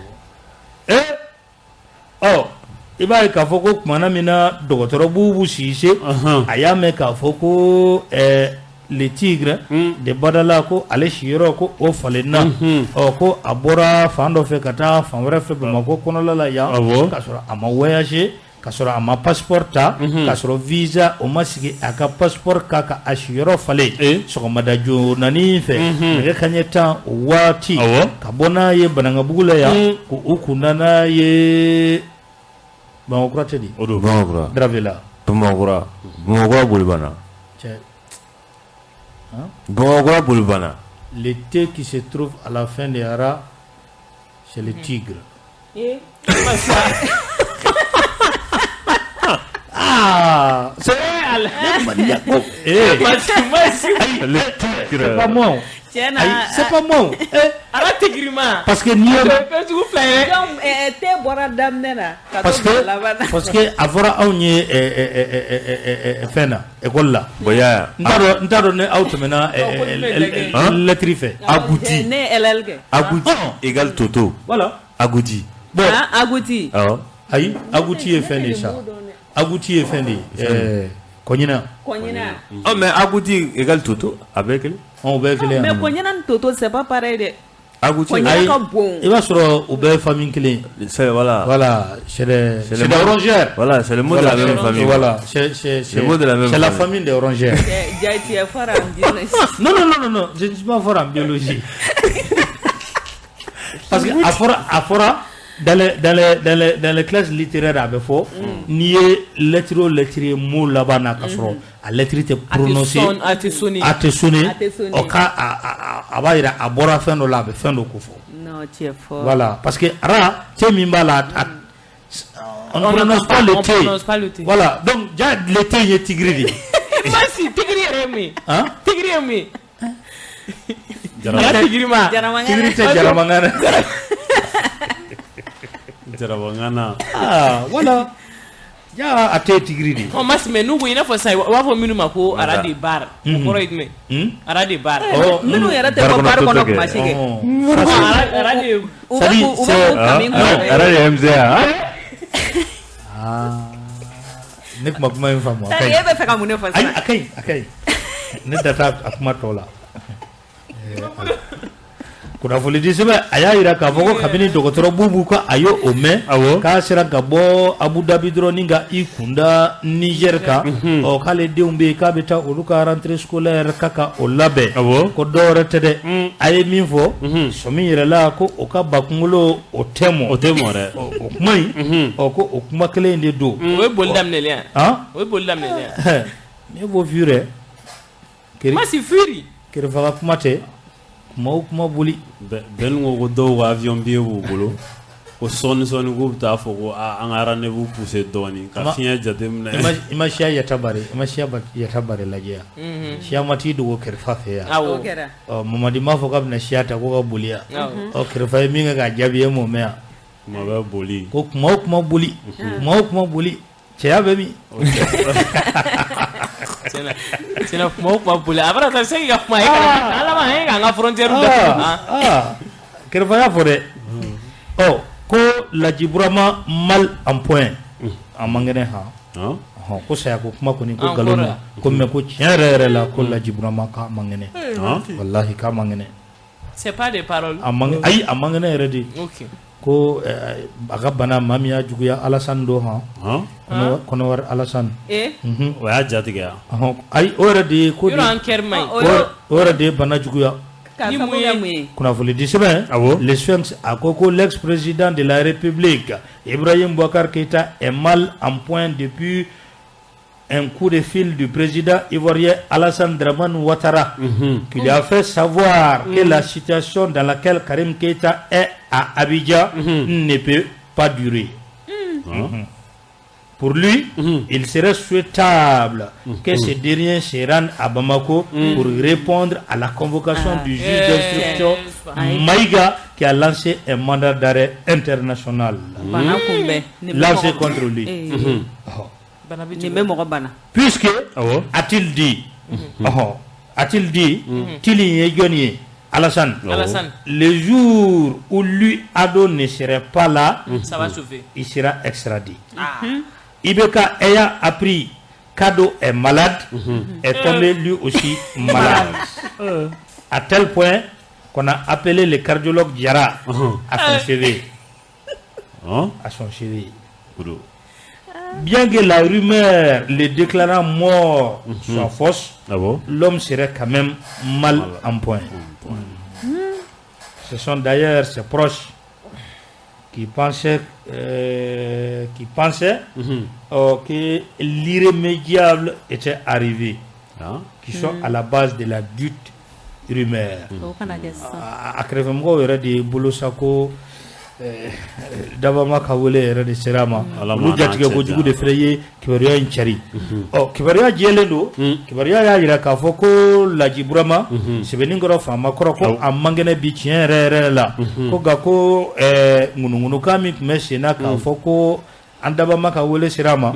Ɔ i b'a ye k'a fɔ ko kumana min na dɔgɔtɔrɔ Bubu Sise a y'a mɛn k'a fɔ ko le tigre de Badala ko ale siyɔrɔ ko o falenna. Ɔ ko a bɔra fan dɔ fɛ ka taa fan wɛrɛ fɛ Bamakɔ kɔnɔla la yan, k'a sɔrɔ a ma voyager, k'a sɔrɔ a ma passeport ta, k'a sɔrɔ visa o ma sigi a ka passeport kan ka a siyɔrɔ falen. Sɔgɔmada joonani fɛ nɛgɛ kanɲɛ 10 o waati, ka bɔ n'a ye Banankabugu la yan, ko u kun n'a ye Bamakɔ kura tɛ di? O don Bamakɔ kura. Daravela. Bamakɔ kura. Bamakɔ kura bolibana. Cɛ. Bamakɔ bolibana. Le T qui se trouve à la fin de rat, c'est le tigre. Ah, c'est le tigre. C'est pas moi. C'est pas moi. Ara tigre ma. Parce que n'i ye fɛn sugu fila ye. Donc T bɔra daminɛ na. Parce que a fɔra anw ye fɛn na école la. Bon ya. N t'a dɔn ni aw tɛmɛna lettre fɛ. Agouti. Ne ye LL kɛ. Agouti égale toto. Voilà. Agouti. Bon. Agouti. Awɔ. Ayi agouti ye fɛn de ye sa. Agouti ye fɛn de ye. Kɔɲina. Kɔɲina. Oh mais agouti égale toto a bɛɛ kelen. O bɛɛ kelen. Mais kɔɲina ni toto c'est pas pareil dɛ. Agouti kɔɲina ka bon. I b'a sɔrɔ u bɛɛ ye famille kelen. C'est voilà. Voilà, c'est des rongeurs. Voilà, c'est le mot de la même famille. Voilà, c'est le mot de la même. C'est la famille des rongeurs. Jaa, tu es fort en biologie. Non non non non, je ne suis pas fort en biologie. Parce que a fɔra dans les classes littéraires a bɛ fɔ n'i ye lettre o lettre ye mot laban na ka sɔrɔ a lettre tɛ prononcer, a tɛ sonner, a tɛ sonner, ɔ ka a b'a jira a bɔra fɛn dɔ la, a bɛ fɛn dɔ ko fɔ. Non, tu es fort. Voilà, parce que rat T min b'a la, on ne prononce pas le T. On prononce pas le T. Voilà, donc ja le T ye tigre de ye. Masi tigre yɛrɛ ye mun ye? Han? Tigre ye mun ye? Tigre ma. Tigre tɛ jaramangan dɛ. Jarabaŋana. Ah, voilà. Ja a tɛ tigre de ye. Ɔ Masi mais n'u ko i n'a fɔ sisan u b'a fɔ minnu ma ko rat de bar. O kɔrɔ ye jumɛn? Rat de bar. Minnu yɛrɛ tɛ bɔ bar kɔnɔ kuma si kɛ. Rat de. U bɛ k'u kami rat de MCA. Ah. Ne kuma kuma in faamu. E bɛ fɛ ka mun de fɔ sisan? Ayi, a ka ɲi, a ka ɲi. Ne da t'a a kuma tɔ la. Kunnafonidi sɛbɛn a y'a jira k'a fɔ ko kabini dɔgɔtɔrɔ Bubu ko a ye o mɛn, awɔ, k'a sera ka bɔ Abu Dhabi dɔrɔn ni ka i kunda Niger kan, ɔ k'ale denw bɛ yen k'a bɛ taa olu ka rentrée scolaire k'a ka o labɛn, awɔ, ko dɔwɛrɛ tɛ dɛ, a ye min fɔ sɔmi yɛrɛ la ko o ka bakunkolo o tɛ mɔ, o tɛ mɔ dɛ, o kuma in, ɔ ko o kuma kelen in de don. O ye boli daminɛlen ye, han, o ye boli daminɛlen ye. Ne b'o f'i ye dɛ. Ma si fuiri. Kerefaga kuma tɛ. Kuma o kuma boli. Bɛn ko dɔw ka avion billet b'u bolo ko sɔɔni sɔɔni k'u bɛ taa fɔ ko an ka rendez-vous pousser dɔɔni ka fiɲɛ jateminɛ. I ma siya Yatabare, i ma siya Yatabare lajɛ yan. Siya ma t'i dogo Kerefa fɛ yan. Awɔ. Ɔ Mamadi m'a fɔ k'a bɛna siya ta ko ka boli yan. Ɔ Kerefa ye min kɛ k'a jaabi e m'o mɛn yan. Kuma bɛ boli. Ko kuma o kuma boli. Kuma o kuma boli. Cɛya bɛ min? Tiɲɛna kuma o kuma boli a bɛna taa se k'i ka kuma e kana ala ma e k'an ka frontière datugu. Kerefa y'a fɔ dɛ. Ɔ ko Laji Burama mal en point. A man kɛnɛ han. Ko saya ko kuma kɔni ko nkalon don. Ko mais ko tiɲɛ yɛrɛ yɛrɛ la ko Laji Burama k'a man kɛnɛ. Walahi k'a man kɛnɛ. C'est pas des paroles. A man ayi a man kɛnɛ yɛrɛ de. Ok. Ko a ka bana maa min y'a juguya Alassane don han. Kɔnɔwari Alassane. O y'a jatigɛ yan. Ayi o yɛrɛ de ye ko yɔrɔ an kɛri man ɲi. O yɛrɛ de ye bana juguya. Ni mun ye kunnafonidi sɛbɛn. Awɔ. Le Sphinx a ko ko l'ex-président de la République Ibrahim Boubacar Keïta est mal en point depuis un coup de fil du président ivoirien Alassane Dramane Ouattara, qui lui a fait savoir que la situation dans laquelle Karim Keïta est à Abidjan ne peut pas durer. Pour lui, il serait souhaitable que ce dernier se rende à Bamako pour répondre à la convocation du juge d'instruction Maïga qui a lancé un mandat d'arrêt international lancé contre lui. Puisque, a-t-il dit, a-t-il dit, Tili Yoni, Alassane, le jour où lui, Ado, ne serait pas là, ça va chauffer. Il sera extradé. IBK ayant appris qu'Ado est malade, est tombé lui aussi malade. À tel point qu'on a appelé le cardiologue Diarra à son chevet. À son chevet. Bien que la rumeur le déclarant mort soit fausse, l'homme serait quand même mal en point. Ce sont d'ailleurs ses proches qui pensaient que l'irrémédiable était arrivé, qui sont à la base de la dite rumeur. A kɛrɛfɛmɔgɔw yɛrɛ de bolo sa ko dabama ka wele yɛrɛ de sera a ma, olu jatigɛ kojugu de fana ye kibaruya in cari. Ɔ kibaruya jɛlen don, kibaruya y'a jira k'a fɔ ko Laji Burama Sɛbɛnninkɔrɔ faama kɔrɔ ko a man kɛnɛ bi tiɲɛ yɛrɛ yɛrɛ la, ko nka ko ŋunuŋunukan min tun bɛ sen na k'a fɔ ko an dabama ka wele sera a ma,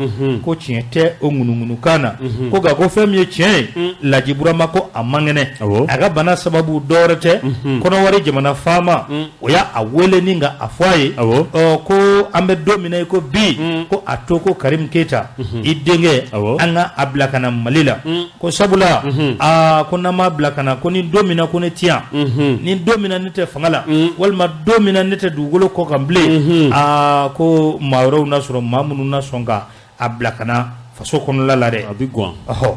ko tiɲɛ tɛ o ŋunuŋunukan na, ko nka ko fɛn min ye tiɲɛ ye, Laji Burama ko a man kɛnɛ, a ka bana sababu dɔwɛrɛ tɛ, Kɔnɔwari jamana faama o y'a wele ni ka a fɔ a ye, ɔ ko an bɛ don min na i ko bi, ko a to ko Karim Keita i denkɛ an ka a bila ka na Mali la, ko sabula aa ko n'an m'a bila ka na ko ni don min na ko ne ti yan, ni don min na ne tɛ fanga la, walima don min na ne tɛ dugukolo kɔ kan bilen, aa ko maa wɛrɛw na sɔrɔ maa minnu na sɔn ka a bila ka na faso kɔnɔla la dɛ, a bɛ guwan. Ɔhɔ,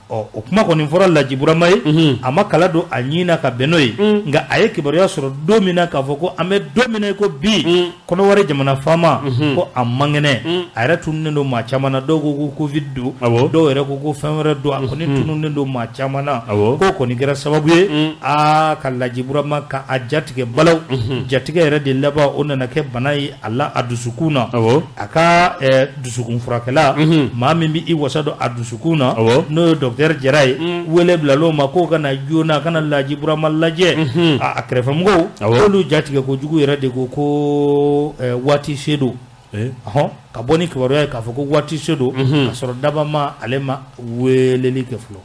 ɔ o kuma kɔni fɔra Laji Burama ye, a ma kala don a ɲin na ka bɛn n'o ye, nka a ye kibaruya sɔrɔ don min na k'a fɔ ko an bɛ don min na i ko bi, Kɔnɔwari jamana faama ko a man kɛnɛ, a yɛrɛ tununnen don maa caman na, dɔw ko ko Covid don, dɔw yɛrɛ ko ko fɛn wɛrɛ don, a kɔni tununnen don maa caman na, k'o kɔni kɛra sababu ye aa ka Laji Burama ka a jatigɛ balaw, jatigɛ yɛrɛ de laban o nana kɛ bana ye a la a dusukun na, a ka dusukun furakɛla maa min bɛ i wasa don a dusukun na, n'o ye docteur Jara ye, wele bilal'o ma k'o ka na joona a kana Laji Burama lajɛ, a kɛrɛfɛmɔgɔw k'olu jatigɛ kojugu yɛrɛ de ko ko waati se don, ka bɔ ni kibaruya ye k'a fɔ ko waati se don, ka sɔrɔ dabama ale ma weleli kɛ fɔlɔ.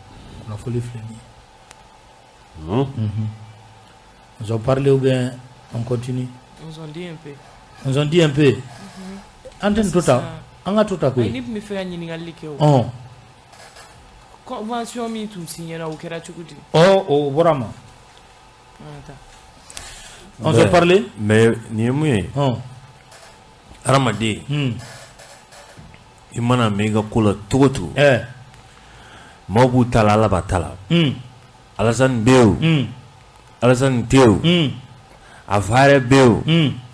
Kunnafoni filɛ nin ye. Nous en parler ou bien on continue? On en dit un peu. On en dit un peu. An tɛ nin to tan. An ka to ta koyi. Ne tun bɛ fɛ ka ɲininkali kɛ o. Convention min tun signé o kɛra cogo di? O bɔra ma. On se parler? Mais nin ye mun ye? Hadamaden, i mana mɛn i ka ko la cogo o cogo, maaw b'u ta la, Ala b'a ta la. Alassane bɛ yen o, Alassane tɛ yen o, a fa yɛrɛ bɛ yen o,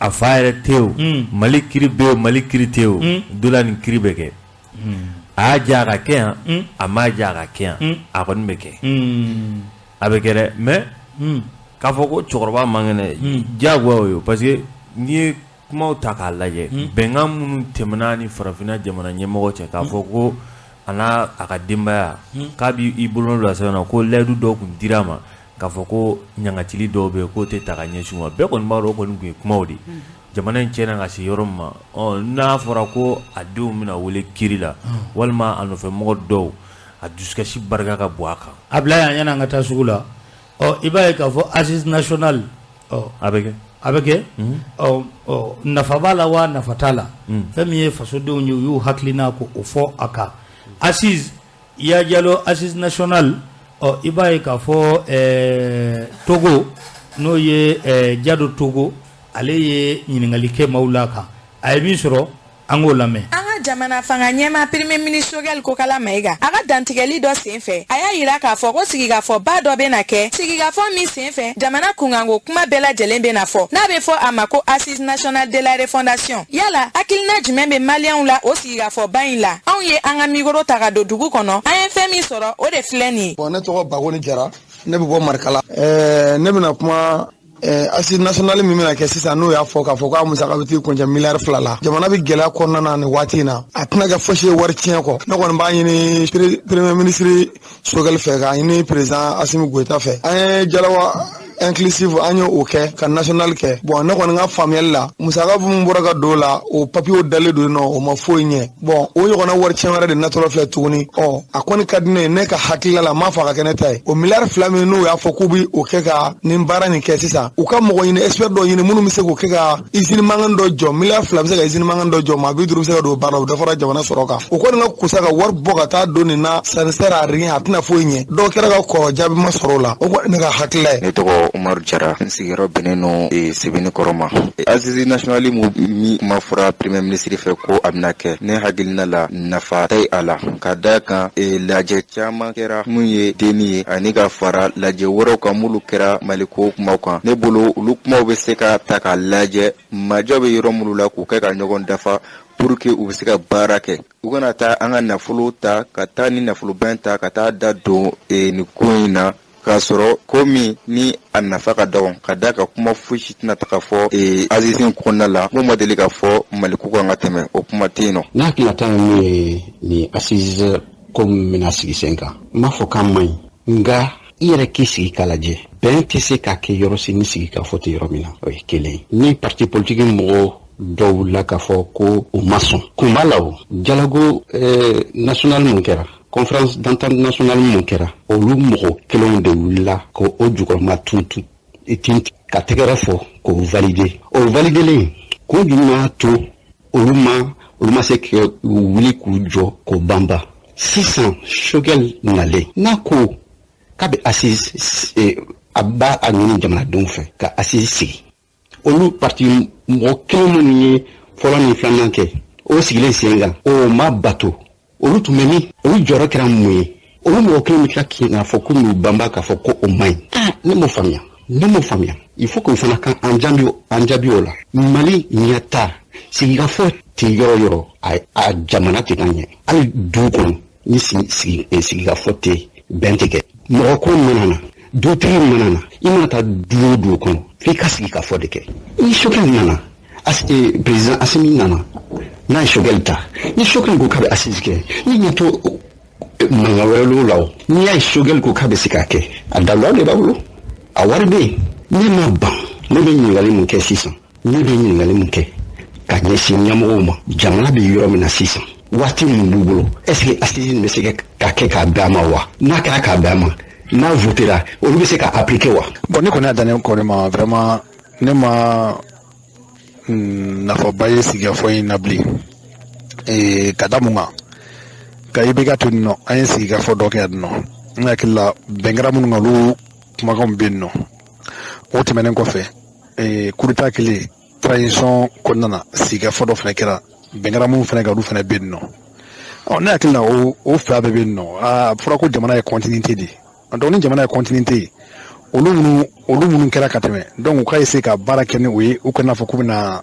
a fa yɛrɛ tɛ yen o, Mali kiri bɛ yen o, Mali kiri tɛ yen o, don la nin kiri bɛ kɛ. A y'a diya a ka kɛ yan, a m'a diya a ka kɛ yan, a kɔni bɛ kɛ. A bɛ kɛ dɛ, mais k'a fɔ ko cɛkɔrɔba man kɛnɛ, diyagoya o ye, parce que n'i ye kumaw ta k'a lajɛ, bɛnkan minnu tɛmɛna ni farafinna jamana ɲɛmɔgɔ cɛ, k'a fɔ ko a n'a a ka denbaya k'a b'i bolo bila sɛbɛn na ko layidu dɔw tun dira a ma, k'a fɔ ko ɲangatili dɔw bɛ yen k'o tɛ ta ka ɲɛsin u ma, bɛɛ kɔni b'a dɔn o kɔni tun ye kumaw de ye. Jamana in tiɲɛna ka se yɔrɔ min ma, n'a fɔra ko a denw bɛna wele kiri la, walima a nɔfɛmɔgɔ dɔw, a dusukasi barika ka bon a kan. A bila yan yanni an ka taa sugu la, i b'a ye k'a fɔ assise nationale, a bɛ kɛ. A bɛ kɛ, nafa b'a la wa nafa t'a la. Fɛn min ye fasodenw ye, u y'u hakilina ko o fɔ a kan. Assise Iya Jalo, assise nationale, i b'a ye k'a fɔ Togo, n'o ye Jado Togo, ale ye ɲininkali kɛ maaw la kan, a ye min sɔrɔ an k'o lamɛn. An ka jamana fanga ɲɛmaa premier ministre Choguel Kokalla Maïga, a ka dantigɛli dɔ senfɛ, a y'a yira k'a fɔ ko sigikafɔba dɔ bɛna kɛ, sigikafɔ min senfɛ jamana kunkanko kuma bɛɛ lajɛlen bɛna fɔ, n'a bɛ fɔ a ma ko assise nationale de la refondation. Yala hakilina jumɛn bɛ maliyɛnw la o sigikafɔba in la? Anw ye an ka micro ta ka don dugu kɔnɔ, an ye fɛn min sɔrɔ o de filɛ nin ye. Bon, ne tɔgɔ Bagoni Jara, ne bɛ bɔ Marikala. Ne bɛna kuma assise nationale min bɛna kɛ sisan, n'o y'a fɔ k'a fɔ k'a musaka bɛ t'i kuncɛ miliyari 2 la. Jamana bɛ gɛlɛya kɔnɔna na nin waati in na, a tɛna kɛ fosi ye wari tiɲɛ kɔ. Ne kɔni b'a ɲini premier ministre Choguel fɛ, k'a ɲini président Assimi Goïta fɛ. An ye jalawa inclusive, an ye o kɛ ka national kɛ. Bon, ne kɔni ka faamuyali la, musaka min bɔra ka don o la, o papiyew dalen don yen nɔ, o ma foyi ɲɛ. Bon, o ɲɔgɔnna wari tiɲɛ wɛrɛ de natɔla filɛ tuguni. A kɔni ka di ne ye, ne ka hakilila la, n m'a fɔ a ka kɛ ne ta ye. O miliyari 2 min n'u y'a fɔ k'u bɛ o kɛ ka nin baara nin kɛ sisan, u ka mɔgɔ ɲini, expert dɔ ɲini minnu bɛ se k'o kɛ ka usine mankan dɔ jɔ. Miliyari 2 bɛ se ka usine mankan dɔ jɔ, maa 50 bɛ se ka don o baara la, o dɔ fara jamana sɔrɔ kan. O kɔni ka kusa ka wari bɔ ka taa don nin na, ça ne sert à rien, a tɛna foyi ɲɛ. Dɔw kɛra ka kɔrɔ, jaabi ma sɔrɔ o la. O kɔni ne ka hakilila ye. Ne tɔgɔ Umaru Jara, n sigiyɔrɔ bɛnnen don Sebenikɔrɔ ma. Assise nationale min kuma fɔra premier ministre fɛ ko a bɛna kɛ, ne hakilina la nafa tɛ a la, ka da kan lajɛ caman kɛra mun ye denni ye, ani ka fara lajɛ wɛrɛw kan minnu kɛra Maliko kumaw kan. Ne bolo olu kumaw bɛ se ka ta k'a lajɛ, majɔ bɛ yɔrɔ minnu la k'u kɛ ka ɲɔgɔn dafa pour que u bɛ se ka baara kɛ. U kana taa an ka nafolo ta, ka taa ni nafoloba in ta ka taa da don nin ko in na, k'a sɔrɔ ko min ni a nafa ka dɔgɔn, ka da ka kuma fosi tɛna ta ka fɔ assise in kɔnɔna la mun ma deli ka fɔ Maliko kan ka tɛmɛ, o kuma tɛ yen nɔ. Ne hakilinata ye mun ye nin assise ko min bɛna sigi sen kan, n b'a fɔ k'a man ɲi, nka i yɛrɛ k'i sigi k'a lajɛ, bɛn tɛ se ka kɛ yɔrɔ si ni sigikafɔ tɛ yɔrɔ min na, o ye kelen ye. Ni parti politique mɔgɔw dɔw wulila k'a fɔ ko u ma sɔn, kun b'a la o. Dialogue national mun kɛra, conférence d'entente nationale mun kɛra, olu mɔgɔ kelenw de wulila k'o jukɔrɔma tuntun tin ka tɛgɛrɛ fɔ k'o valider. O validelen, kun jumɛn y'a to olu ma se ka wuli k'u jɔ k'o banba? Sisan Choguel nalen, n'a ko k'a bɛ assise, a b'a a ɲini jamanadenw fɛ ka assise sigi, olu parti mɔgɔ kelen minnu ye fɔlɔ ni filanan kɛ, o sigilen sen kan, o ma bato. Olu tun bɛ min? Olu jɔyɔrɔ kɛra mun ye? Olu mɔgɔ kelen bɛ tila k'a fɔ k'u n'u banba k'a fɔ ko o man ɲi. Ne m'o faamuya, ne m'o faamuya. Il faut k'o fana kan an jaabi o la. Mali ɲɛta, sigikafɔ tɛ yɔrɔ yɔrɔ, a jamana tɛ ka ɲɛ. Hali du kɔnɔ ni sigikafɔ tɛ, bɛn tɛ kɛ. Mɔgɔ ko mana na, dutigi mana na, i mana taa du o du kɔnɔ, f'i ka sigikafɔ de kɛ. Ni Choguel nana, président Assimi nana, n'a ye Choguel ta, ni Choguel ko k'a bɛ assise kɛ, ni ɲɛ t'o mankan wɛrɛ l'o la o. N'i y'a ye Choguel ko k'a bɛ se k'a kɛ, a daluya de b'a bolo, a wari bɛ yen. Ne ma ban, ne bɛ ɲininkali mun kɛ sisan, ne bɛ ɲininkali mun kɛ ka ɲɛsin ɲɛmɔgɔw ma, jamana bɛ yɔrɔ min na sisan, waati min b'u bolo, est ce que assise bɛ se ka kɛ k'a bɛn a ma wa? N'a kɛra k'a bɛn a ma, n'a votera, olu bɛ se ka appliquer wa? Bon, ne kɔni y'a dan ne kɔni ma, vraiment ne ma nafaba ye sigikafɔ in na bilen. Ka da mun kan ka IBK to yen nɔ, an ye sigikafɔ dɔ kɛ yan nɔ. N hakili la bɛn kɛra minnu kan, olu kumakanw bɛ yen nɔ. O tɛmɛnen kɔfɛ, coup d'état kelen transition kɔnɔna na, sigikafɔ dɔ fana kɛra, bɛn kɛra minnu fana kan, olu fana bɛ yen nɔ. Ɔ, ne hakili la o fila bɛɛ bɛ yen nɔ. A fɔra ko jamana ye continuité de ye. Donc ni jamana ye continuité ye, olu minnu kɛra ka tɛmɛ, donc u ka essayer ka baara kɛ ni o ye. U kana fɔ k'u bɛna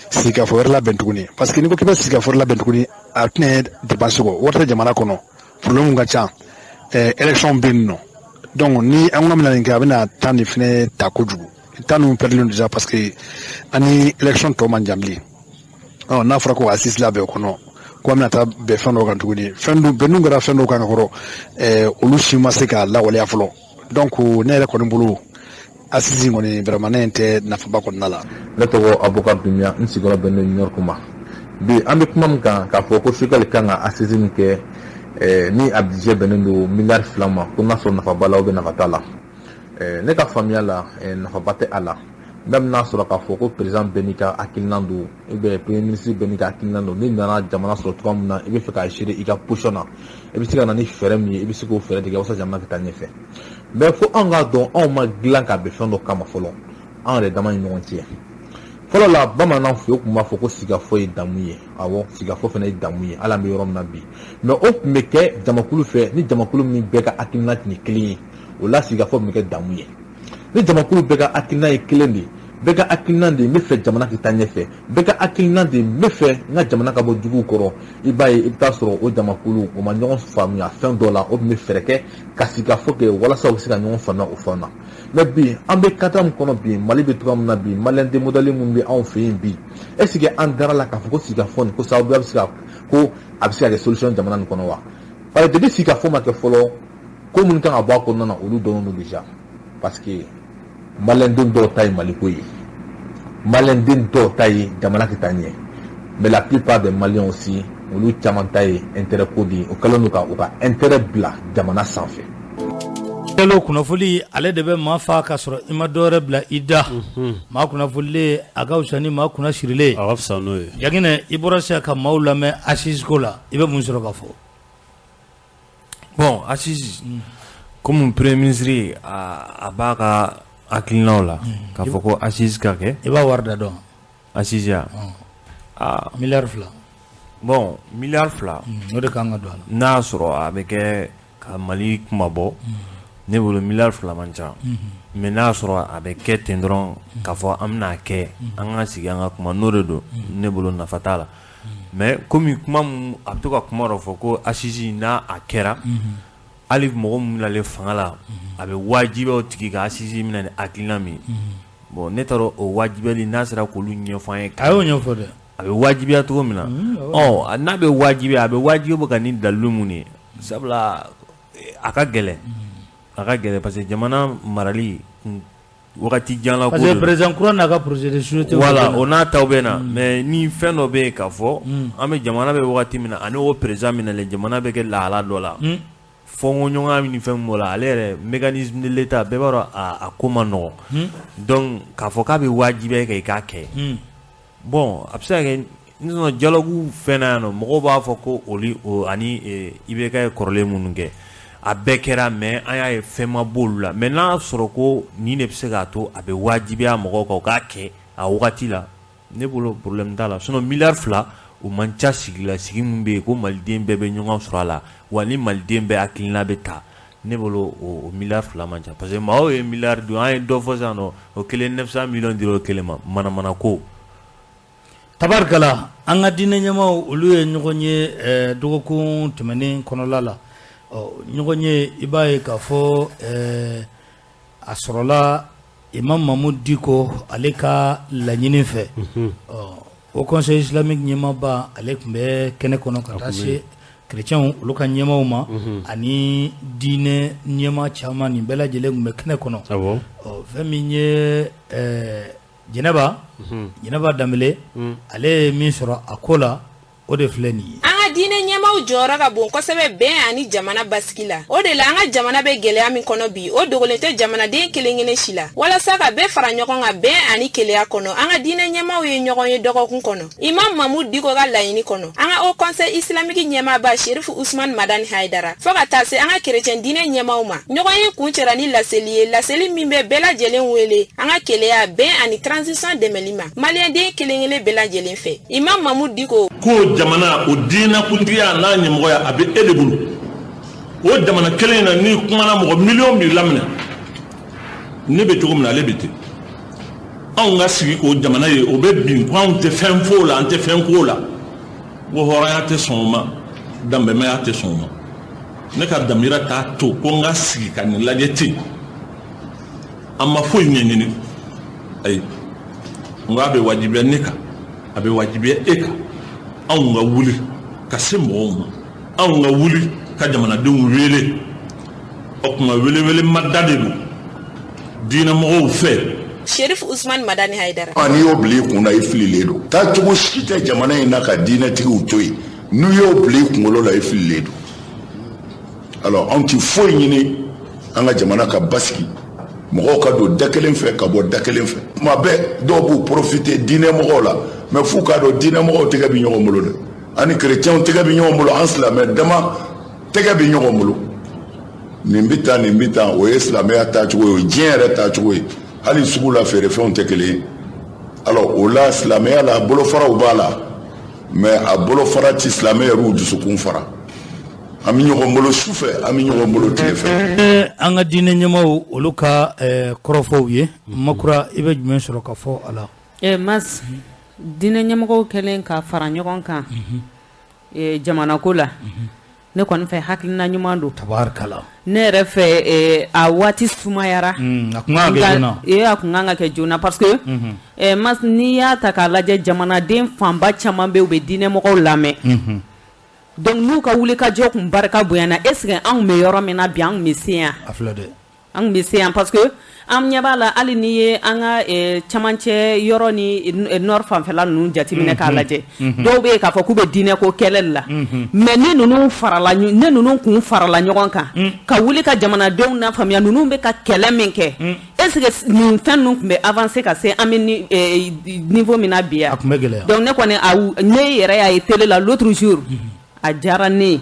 sigikafɔ wɛrɛ labɛn tuguni, parce que n'i ko k'i bɛ sigikafɔ wɛrɛ labɛn tuguni, a tɛna dépense kɔ, wari tɛ jamana kɔnɔ, problème ka ca, élection bɛ yen nɔ. Donc ni an ko bɛna nin kɛ, a bɛna temps de fɛnɛ ta kojugu. Temps ninnu perdu déjà, parce que an ni élection tɔ man jan bilen. Ɔ, n'a fɔra ko assise labɛn o kɔnɔ, ko an bɛna taa bɛn fɛn dɔw kan tuguni, fɛn dun bɛn dun kɛra fɛn dɔw kan ka kɔrɔ, olu si ma se ka lawaleya fɔlɔ. Donc ne yɛrɛ kɔni bolo, assise kɔni, vraiment, ne tɛ nafaba kɔnɔna la. Ne tɔgɔ Abubakar Dunbiya, n sigiyɔrɔ bɛnnen New York ma. Bi an bɛ kuma min kan, k'a fɔ ko Choguel kan ka assise min kɛ, ni a budget bɛnnen don miliyari 2 ma, ko n'a sɔrɔ nafa b'a la ou bien nafa t'a la, ne ka faamuya la, nafaba tɛ a la, même n'a sɔrɔ k'a fɔ ko président bɛɛ n'i ka hakilina don, ou bien premier ministre bɛɛ n'i ka hakilina don. N'i nana jamana sɔrɔ cogoya min na, i bɛ fɛ ka gérer i ka position na, i bɛ se ka na ni fɛɛrɛ min ye, i bɛ se k'o fɛɛrɛ tigɛ walasa jamana ka taa ɲɛfɛ. Mais fo anw k'a dɔn, anw ma dilan ka bɛn fɛn dɔ kama fɔlɔ, an yɛrɛ dama ni ɲɔgɔn cɛ. Fɔlɔ la, bamananw fɛ, u tun b'a fɔ ko sigafɔ ye damu ye. Awɔ, sigafɔ fana ye damu ye, hali an bɛ yɔrɔ min na bi. Mais o tun bɛ kɛ jamakulu fɛ, ni jamakulu min bɛɛ ka hakilina tun ye kelen ye, o la sigafɔ tun bɛ kɛ damu ye. Ni jamakulu bɛɛ ka hakilina ye kelen de ye, bɛɛ ka hakilina de ye n bɛ fɛ jamana ka taa ɲɛfɛ, bɛɛ ka hakilina de ye n bɛ fɛ n ka jamana ka bɔ juguw kɔrɔ, i b'a ye, i bɛ taa sɔrɔ o jamakulu o ma ɲɔgɔn faamuya fɛn dɔ la, o tun bɛ fɛɛrɛ kɛ ka sigafɔ kɛ walasa u bɛ se ka ɲɔgɔn faamuya o fɛnw na. Mais bi, an bɛ cadre min kɔnɔ bi, Mali bɛ cogoya min na bi, maliyɛn den modèle minnu bɛ anw fɛ yen bi, est ce que an dara la k'a fɔ ko sigafɔ nin ko sababuya bɛ se ka ko a bɛ se ka kɛ solution jamana nin kɔnɔ wa? Parce que depuis sigafɔ ma kɛ fɔlɔ, ko minnu kan ka bɔ a kɔnɔna na, olu dɔnnen don déjà, parce que maliyɛnden dɔw ta ye Maliko ye, maliyɛnden dɔw ta ye jamana ka taa ɲɛ, mais la plupart des Maliens aussi, olu caman ta ye intérêt ko de ye. O kɛlen don ka u ka intérêt bila jamana sanfɛ. Jalo, kunnafoni ale de bɛ maa fa ka sɔrɔ i ma dɔwɛrɛ bila i da. Maa kunnafonilen, a ka fisa ni maa kunna sirilen. A ka fisa n'o ye. Jaginɛ, i bɔra sisan ka maaw lamɛn assise ko la, i bɛ mun sɔrɔ ka fɔ? Bon, assise, comme premier ministre a b'a ka hakilinaw la k'a fɔ ko assise ka kɛ. I b'a wari da dɔn? Assise ya, aa. Miliyari 2. Bon, miliyari 2. O de kan ka don a la. N'a y'a sɔrɔ a bɛ kɛ ka Mali kuma bɔ, ne bolo miliyari 2 man ca. Mais n'a y'a sɔrɔ a bɛ kɛ ten dɔrɔn k'a fɔ an bɛna kɛ, an ka sigi an ka kuma, n'o de don, ne bolo nafa t'a la. Mais komi kuma mun a bɛ to ka kuma dɔ fɔ ko assise n'a a kɛra, hali mɔgɔ min nalen fanga la, a bɛ wajibiya o tigi ka assise minɛ ni hakilina min ye. Bon, ne t'a dɔn o wajibiyali n'a sera k'olu ɲɛfɔ an ye. A y'o ɲɛfɔ dɛ. A bɛ wajibiya cogo min na, ɔ, n'a bɛ wajibiya, a bɛ wajibiya ka ni dalilu mun ye, sabula a ka gɛlɛn, a ka gɛlɛn, parce que jamana marali wagati jan la ko. Parce que président kura n'a ka projet de société. Voilà, o n'a taw bɛ na. Mais ni fɛn dɔ bɛ yen k'a fɔ an bɛ jamana bɛ wagati min na, ani o président min nalen, jamana bɛ kɛ lahala dɔ la, fɔnkɔɲɔgɔnya ni fɛn b'o la, ale yɛrɛ mécanisme de l'État bɛɛ b'a dɔn a ko ma nɔgɔn. Donc k'a fɔ k'a bɛ wajibiya kɛ i k'a kɛ, bon, a bɛ se ka kɛ sinon dialogue fɛn na yan nɔ, mɔgɔw b'a fɔ ko olu o ani IBK ye kɔrɔlen minnu kɛ, a bɛɛ kɛra, mais an y'a ye fɛn ma b'olu la. Mais n'a sɔrɔ ko nin de bɛ se k'a to a bɛ wajibiya mɔgɔw kan u k'a kɛ a wagati la, ne bolo problème t'a la. Sinon miliyari 2, o man ca sigi la, sigi min bɛ yen ko maliden bɛɛ bɛ ɲɔgɔn sɔrɔ a la, wa ni maliden bɛɛ hakilina bɛ ta, ne bolo o miliyari 2 man ca, parce que maaw ye miliyari dun, an ye dɔ fɔ sisan nɔ, o kelen 900 millions dira o kelen ma, manamana ko. Tabarikala, an ka diinɛ ɲɛmaaw, olu ye ɲɔgɔn ye dɔgɔkun tɛmɛnen kɔnɔla la. Ɔ, ɲɔgɔn ye, i b'a ye k'a fɔ a sɔrɔla Imam Mahmoud Dicko ale ka laɲini fɛ. Ɔ, o Conseil islamique ɲɛmaaba, ale tun bɛ kɛnɛ kɔnɔ ka taa se chrétiens olu ka ɲɛmaaw ma, ani diinɛ ɲɛmaa caman, nin bɛɛ lajɛlen tun bɛ kɛnɛ kɔnɔ. Ɔ, fɛn min ye Jɛnɛba, Jɛnɛba Danbele, ale ye min sɔrɔ a ko la, o de filɛ nin ye. An ka diinɛ ɲɛmaw ɲɛmaaw jɔyɔrɔ ka bon kosɛbɛ bɛn ani jamana basigi la. O de la an ka jamana bɛ gɛlɛya min kɔnɔ bi, o dogolen tɛ jamanaden kelen kelen si la. Walasa ka bɛɛ fara ɲɔgɔn kan bɛn ani kelenya kɔnɔ, an ka diinɛ ɲɛmaaw ye ɲɔgɔn ye dɔgɔkun kɔnɔ. Imam Mahmoud Dicko ka laɲini kɔnɔ, an ka Haut Conseil islamique ɲɛmaaba Chérif Ousmane Madani Haidara, fo ka taa se an ka kerecɛn diinɛ ɲɛmaaw ma. Ɲɔgɔnye kuncɛra ni laseli ye, laseli min bɛ bɛɛ lajɛlen wele an ka kelenya, bɛn ani transition dɛmɛli ma maliyɛnden kelen kelen bɛɛ lajɛlen fɛ. Imam Mahmoud Dicko ko jamana o diinɛkuntigiya n'a ɲɛmɔgɔya a bɛ e de bolo. O jamana kelen in na, n'i kumana, mɔgɔ miliyɔn b'i laminɛ. Ne bɛ cogo min na, ale bɛ ten. Anw ka sigi k'o jamana ye, o bɛ bin ko anw tɛ fɛn f'o la, an tɛ fɛn k'o la. Ko hɔrɔnya tɛ sɔn o ma, danbɛmaya tɛ sɔn o ma. Ne ka damira t'a to ko n ka sigi ka nin lajɛ ten. An ma foyi ɲɛɲini, ayi. N ko a bɛ wajibiya ne kan, a bɛ wajibiya e kan, anw ka wuli ka se mɔgɔw ma, anw ka wuli ka jamanadenw wele. O tuma welewele ma da de don diinɛmɔgɔw fɛ. Chérif Ousmane Madani Haidara. N'i y'o bila i kun na, i fililen don. Taacogo si tɛ jamana in na ka diinɛtigiw to yen. N'i y'o bila i kunkolo la, i fililen don. Alors anw ti foyi ɲini an ka jamana ka basigi, mɔgɔw ka don da kelen fɛ ka bɔ da kelen fɛ. Tuma bɛɛ dɔw b'u profiter diinɛmɔgɔw la, mais f'u k'a dɔn diinɛmɔgɔw tɛgɛ bɛ ɲɔgɔn bolo dɛ, ani kerecɛnw tɛgɛ bɛ ɲɔgɔn bolo, an silamɛ dama tɛgɛ bɛ ɲɔgɔn bolo. Nin bɛ tan, nin bɛ tan, o ye silamɛya taacogo ye, o ye diɲɛ yɛrɛ taacogo ye. Hali sugu la feerefɛnw tɛ kelen ye. Alors o la, silamɛya la bolofaraw b'a la, mais a bolofara ti silamɛ yɛrɛw dusukun fara. An bɛ ɲɔgɔn bolo su fɛ, an bɛ ɲɔgɔn bolo tile fɛ. An ka diinɛ ɲɛmaaw, olu ka kɔrɔfɔw ye. Makura, i bɛ jumɛn sɔrɔ ka fɔ a la? Mas, diinɛ ɲɛmɔgɔw kɛlen ka fara ɲɔgɔn kan jamana ko la, ne kɔni fɛ, hakilina ɲuman don. Tabarikala. Ne yɛrɛ fɛ, a waati sumayara. A kun kan ka kɛ joona. A kun kan ka kɛ joona, parce que Mas, n'i y'a ta k'a lajɛ, jamanaden fanba caman bɛ, u bɛ diinɛmɔgɔw lamɛn. Donc n'u ka wuli ka jɔ kun barika bonyana, est ce que anw bɛ yɔrɔ min na bi, an kun bɛ se yan? A filɛ dɛ. An kun bɛ se yan, parce que an ɲɛ b'a la, hali n'i ye an ka camancɛ yɔrɔ ni nord fanfɛla ninnu jateminɛ k'a lajɛ, dɔw bɛ yen k'a fɔ k'u bɛ diinɛ ko kɛlɛ la, mais ni ninnu farala, ni ninnu kun farala ɲɔgɔn kan ka wuli ka jamanadenw lafaamuya ninnu bɛ ka kɛlɛ min kɛ, est ce que nin fɛn ninnu tun bɛ avancer ka se an bɛ niveau min na bi yan? A tun bɛ gɛlɛya. Donc ne kɔni, ne yɛrɛ y'a ye télé la l'autre jour, a diyara ne ye,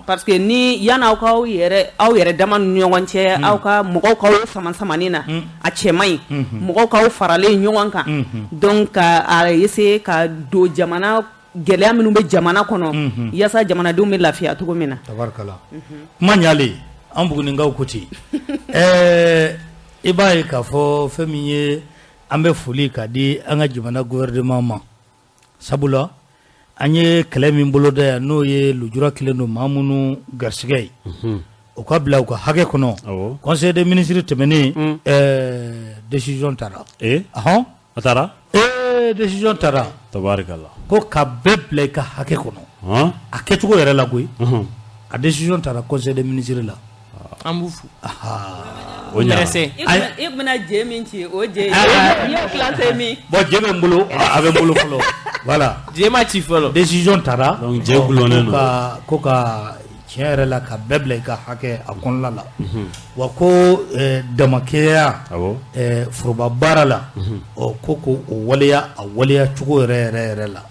parce que ni yan'aw k'aw yɛrɛ, aw yɛrɛ dama ni ɲɔgɔn cɛ, aw ka mɔgɔw k'aw sama samani na, a cɛ man ɲi. Mɔgɔw k'aw faralen ɲɔgɔn kan, donc ka a essayer ka don jamana gɛlɛya minnu bɛ jamana kɔnɔ, yaasa jamanadenw bɛ lafiya cogo min na. Tabarikala, kuma ɲalen, an Buguninkaw ko ten. I b'a ye k'a fɔ fɛn min ye, an bɛ foli ka di an ka jamana gouvernement ma, sabula an ye kɛlɛ min boloda yan, n'o ye lujura kelen don maa minnu garisɛgɛ ye, o ka bila u ka hakɛ kɔnɔ. Conseil des ministres tɛmɛnen, décision tara. Ahɔn. A taara. Décision tara. Tabarikala. Ko ka bɛɛ bila i ka hakɛ kɔnɔ, a kɛcogo yɛrɛ la koyi. A décision tara conseil des ministres la. An b'u fo. O ɲana. I bɛna je min ci, o je i y'o classé min? Bon, je bɛ n bolo, a bɛ n bolo fɔlɔ. Voilà. Je ma ci fɔlɔ. Décision tara. Donc je gulonnen don. Ko ka tiɲɛ yɛrɛ la, ka bɛɛ bila i ka hakɛ a kɔnɔna la. Wa ko damakɛya foroba baara la, ɔ ko ko o waleya, a waleya cogo yɛrɛ yɛrɛ yɛrɛ la.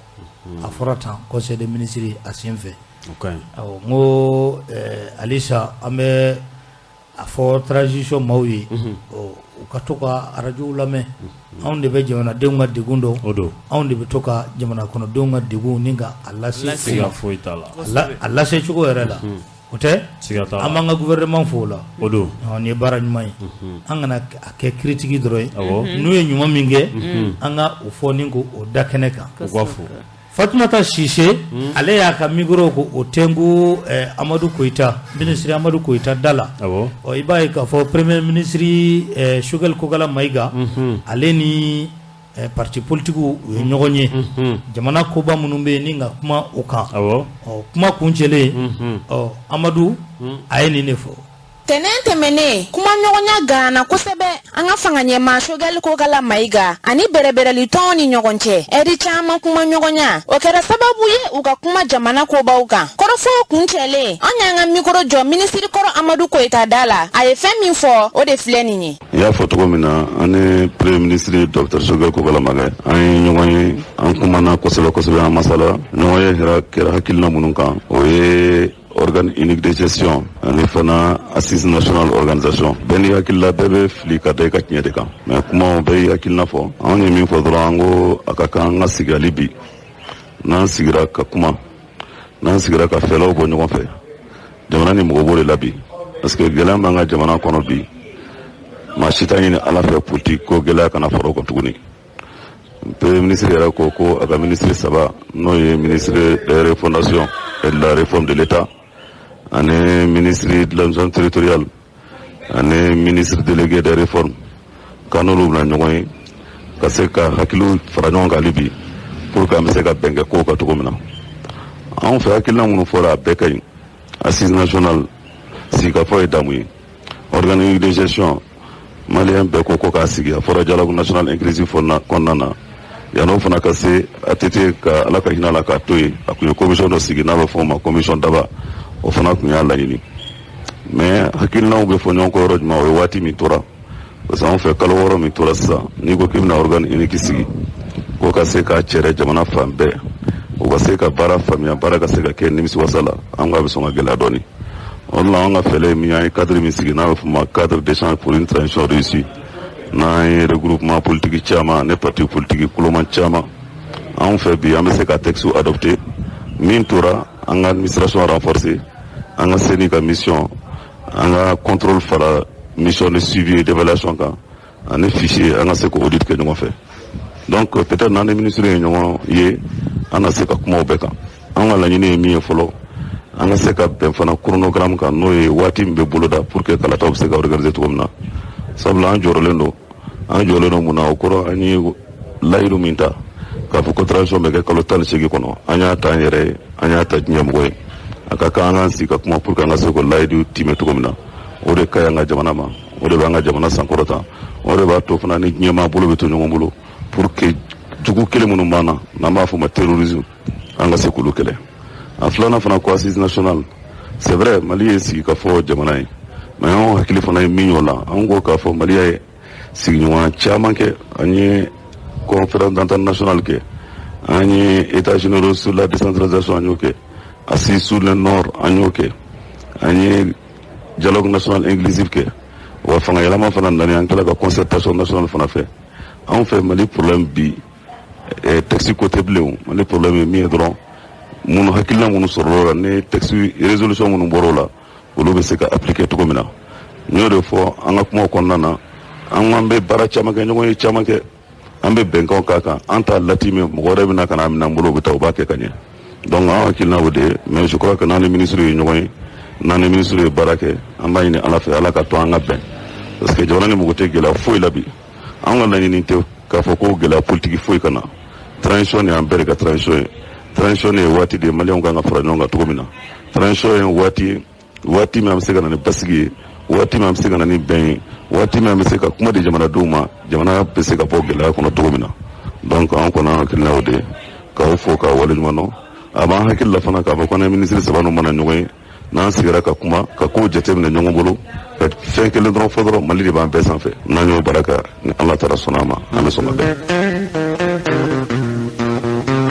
A fɔra tan conseil des ministres a sen fɛ. O ka ɲi. Awɔ, n ko halisa an bɛ a fɔ transition maaw ye, u ka to ka arajow lamɛn. Anw de bɛ jamanadenw ka degun dɔn. O don. Anw de bɛ to ka jamana kɔnɔdenw ka degun ni ka a lase. Siga foyi t'a la. A lase cogo yɛrɛ la. O tɛ? Siga t'a la. An b'an ka gouvernement fo o la. O don. Nin ye baara ɲuman ye. An kana a kɛ critique dɔrɔn ye. N'u ye ɲuman min kɛ, an ka o fɔ ni k'o da kɛnɛ kan. U ka fo. Fatumata Sise, ale y'a ka micro ko o tengu Amadu Koyita, ministre Amadu Koyita da la. Ɔ, i b'a ye k'a fɔ premier ministre Choguel Kokala Mayiga, ale ni parti politique u ye ɲɔgɔn ye. Jamana koba minnu bɛ yen ni ka kuma o kan. Ɔ, kuma kuncɛlen, ɔ Amadu a ye nin de fɔ. Tɛnɛn tɛmɛnen, kumaɲɔgɔnya ganna kosɛbɛ. An ka fanga ɲɛmaa Choguel Kokalla Maïga ani bɛrɛbɛrɛlitɔnw ni ɲɔgɔn cɛ, ɛri caman kuma ɲɔgɔnya, o kɛra sababu ye u ka kuma jamana kobaw kan. Kɔrɔfɔw kuncɛlen, an y'an ka mikoro jɔ minisiri kɔrɔ Amadu Koyita da la. A ye fɛn min fɔ, o de filɛ nin ye. I y'a fɔ cogo min na, an ni premier ministre docteur Choguel Kokalla Maïga, an ye ɲɔgɔn ye, an kumana kosɛbɛ kosɛbɛ, an masala. Ɲɔgɔn ye yɛrɛ kɛra hakilina minnu kan, o ye organe unique de gestion ani fana assise nationale organisation. Bɛɛ n'i hakilila, bɛɛ bɛ fili ka da i ka tiɲɛ de kan, mais kumaw bɛɛ y'i hakilina fɔ. Anw ye min fɔ dɔrɔn, an ko a ka kan an ka sigi hali bi. N'an sigira ka kuma, n'an sigira ka fɛlɛw bɔ ɲɔgɔn fɛ, jamana ni mɔgɔ b'o de la bi, parce que gɛlɛya b'an ka jamana kɔnɔ bi. Maa si t'a ɲini Ala fɛ politique ko gɛlɛya kana fara o kan tuguni. Premier ministre yɛrɛ ko ko a ka ministre saba, n'o ye ministre des refondations et de la réforme de l'État ani ministre de l'administration territoriale ani ministre délégué des réformes, k'an n'olu bɛna ɲɔgɔn ye ka se ka hakiliw fara ɲɔgɔn kan hali bi, pour que an bɛ se ka bɛn kɛ kow kan cogo min na. Anw fɛ, hakilina minnu fɔra, a bɛɛ ka ɲi. Assise nationale, sigikafɔ ye damu ye. Organe unique de gestion, maliyɛn bɛɛ ko ko k'a sigi. A fɔra dialogue national inclusif kɔnɔna na. Yan'o fana ka se, ATT ka Ala ka hinɛ la k'a to yen, a tun ye commission dɔ sigi n'a bɛ fɔ o ma commission Daba. O fana tun y'a laɲini, mais hakilinaw bɛ fɔ ɲɔgɔn kɔ yɔrɔ jumɛn? O ye waati min tora, parce que anw fɛ, kalo 6 min tora sisan, n'i ko k'i bɛna organe unique sigi ko ka se k'a cɛrɛ jamana fan bɛɛ, o ka se ka baara faamuya, baara ka se ka kɛ nimisiwasa la, an ko a bɛ sɔn ka gɛlɛya dɔɔni. O de la, an ka fɛɛrɛ ye min ye, an ye cadre min sigi n'a bɛ f'o ma cadre d'échange pour une transition réussie, n'an ye regroupement politique caman ne parti politique kuloman caman, anw fɛ bi, an bɛ se ka texte adopter. Min tora, an ka administration renforcer, an ka CENI ka mission, an ka contrôle fara mission de suivi et d'évaluation kan, ani fichier, an ka se k'o audit kɛ ɲɔgɔn fɛ. Donc peut-être n'an ni ministre ye ɲɔgɔn ye, an na se ka kuma o bɛɛ kan. An ka laɲini ye min ye fɔlɔ, an ka se ka bɛn fana chronogramme kan, n'o ye waati min bɛ boloda pour que kalataw bɛ se ka organiser cogo min na. Sabula an jɔrɔlen don. An jɔlen don mun na? O kɔrɔ, an ye layidu min ta k'a fɔ ko transition bɛ kɛ kalo 18 kɔnɔ, an y'a ta an yɛrɛ ye, an y'a ta diɲɛ mɔgɔ ye. A ka kan an k'an sigi ka kuma pour que an ka se k'o layidu timɛ cogo min na. O de ka ɲi an ka jamana ma, o de b'an ka jamana sankɔrɔta, o de b'a to fana ni diɲɛmaa bolo bɛ to ɲɔgɔn bolo pour que jugu kelen minnu b'an na, n'an b'a fɔ o ma terrorisme, an ka se k'olu kɛlɛ. A filanan fana ko assise nationale, c'est vrai, Mali ye sigikafɔ jamana ye, mais anw hakili fana ye min y'o la, an ko k'a fɔ Mali ye sigiɲɔgɔnya caman kɛ. An ye conférence d'entente nationale kɛ, an ye états généraux sur la décentralisation, an y'o kɛ, assise sur le nord, an y'o kɛ, an ye dialogue national inclusif kɛ. Wa fanga yɛlɛma fana nani, an tila ka concertation nationale fana fɛ. Anw fɛ, Mali problème bi, texte ko tɛ bilen. O Mali problème ye min ye dɔrɔn, minnu hakilina minnu sɔrɔla la ni texte résolution minnu bɔra o la, olu bɛ se ka appliquer cogo min na. N y'o de fɔ an ka kumaw kɔnɔna na. An ko an bɛ baara caman kɛ, ɲɔgɔn ye caman kɛ, an bɛ bɛnkanw k'a kan, an t'a latimɛ, mɔgɔ wɛrɛ bɛ na ka na minɛ an bolo, u bɛ taa u b'a kɛ ka ɲɛ. Donc an hakilina o de ye. Mais je crois que n'an ni ministre ye ɲɔgɔn ye, n'an ni ministre ye baara kɛ, an b'a ɲini Ala fɛ, Ala ka to an ka bɛn, parce que jamana ni mago tɛ gɛlɛya foyi la bi. An ka laɲini tɛ k'a fɔ ko gɛlɛya politique foyi ka na. Transition ni an bɛɛ de ka transition ye. Transition ye waati de ye maliyɛnw kan ka fara ɲɔgɔn kan cogo min na. Transition ye waati ye, waati min an bɛ se ka na ni basigi ye, waati min an bɛ se ka na ni bɛn ye, waati min an bɛ se ka kuma di jamanadenw ma, jamana bɛ se ka bɔ gɛlɛya kɔnɔ cogo min na. Donc an kɔni, an hakilina y'o de ye. K'aw fo k'aw waleɲuman dɔn. A b'an hakili la fana k'a fɔ ko an ni minisiri saba ninnu mana ɲɔgɔn ye, n'an sigira ka kuma, ka kow jateminɛ ɲɔgɔn bolo, ka fɛn kelen dɔrɔn fɔ dɔrɔn, Mali de b'an bɛɛ sanfɛ. N'an y'o baara kɛ, ni Ala taara sɔnna a ma, an bɛ sɔn ka bɛn.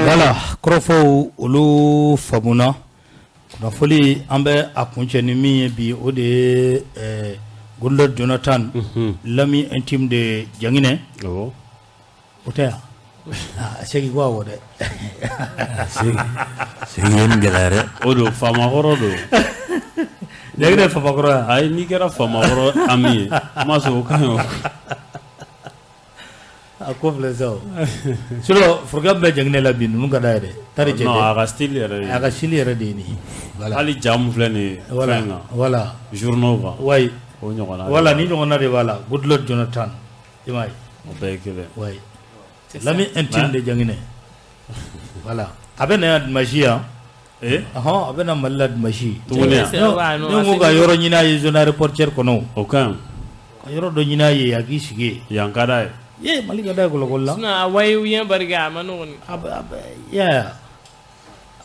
Voilà, kɔrɔfɔw olu faamuna. Kunnafoli, an bɛ a kuncɛ ni min ye bi, o de ye Goodluck Jonathan, l'ami intime de Janginɛ. O tɛ yan. Ah, Segi ko awɔ dɛ. Segi ye nin gɛlɛya dɛ. O don, faamakɔrɔ don. Janginɛ faamakɔrɔ yan. Ayi, n'i kɛra faamakɔrɔ ami ye, n ma sɔn o ka ɲi o. A ko filɛ sa o. Sinon forokiya min bɛ Janginɛ la bi, ninnu ka d'a ye dɛ. Tari cɛ. Non, a ka style yɛrɛ de. A ka style yɛrɛ de ye nin ye. Voilà. Hali ja mun filɛ nin ye. Voilà. Fɛn kan. Voilà. Journaux kan. Oui. O ɲɔgɔnna. Voilà, ni ɲɔgɔnna de b'a la. Goodluck Jonathan. I m'a ye. O bɛɛ ye kelen. Oui. L'ami intime de Janginɛ. Voilà. A bɛ na yan dimanche yan. Eh? Ɔhɔn, a bɛ na Mali la dimanche. Tuguni yan? Ne ko ka yɔrɔ ɲini a ye zone aéroportuaire kɔnɔ. O ka ɲi. Ka yɔrɔ dɔ ɲini a ye a k'i sigi yen. Yan ka d'a ye. Ye Mali ka d'a ye kɔlɔkɔli la. Sinon a wayi barika a ma nɔgɔn. A ya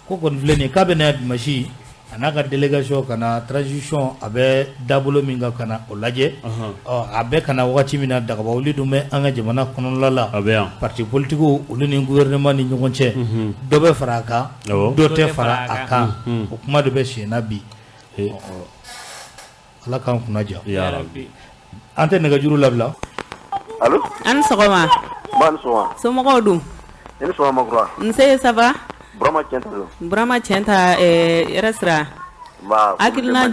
ko kɔni filɛ nin ye k'a bɛ na dimanche a n'a ka délégation ka na transition a bɛ dabolo min kan ka na o lajɛ. Ɔ a bɛ ka na wagati min na dagabawuli dun bɛ an ka jamana kɔnɔna la. A bɛ yan. Parti politique olu ni gouvernement ni ɲɔgɔn cɛ. Dɔ bɛ fara a kan. Dɔ tɛ fara a kan. O kuma de bɛ sen na bi. Ala k'an kunna diya. Ya Rabbi. An tɛ nɛgɛjuru labila. Allo. An ni sɔgɔma. Ba ni sɔgɔma. Somɔgɔw dun? I ni sɔgɔma Makura. Nse ça va? Burama Tiɲɛta don. Burama Tiɲɛta hɛrɛ sira. Nba. Hakilina.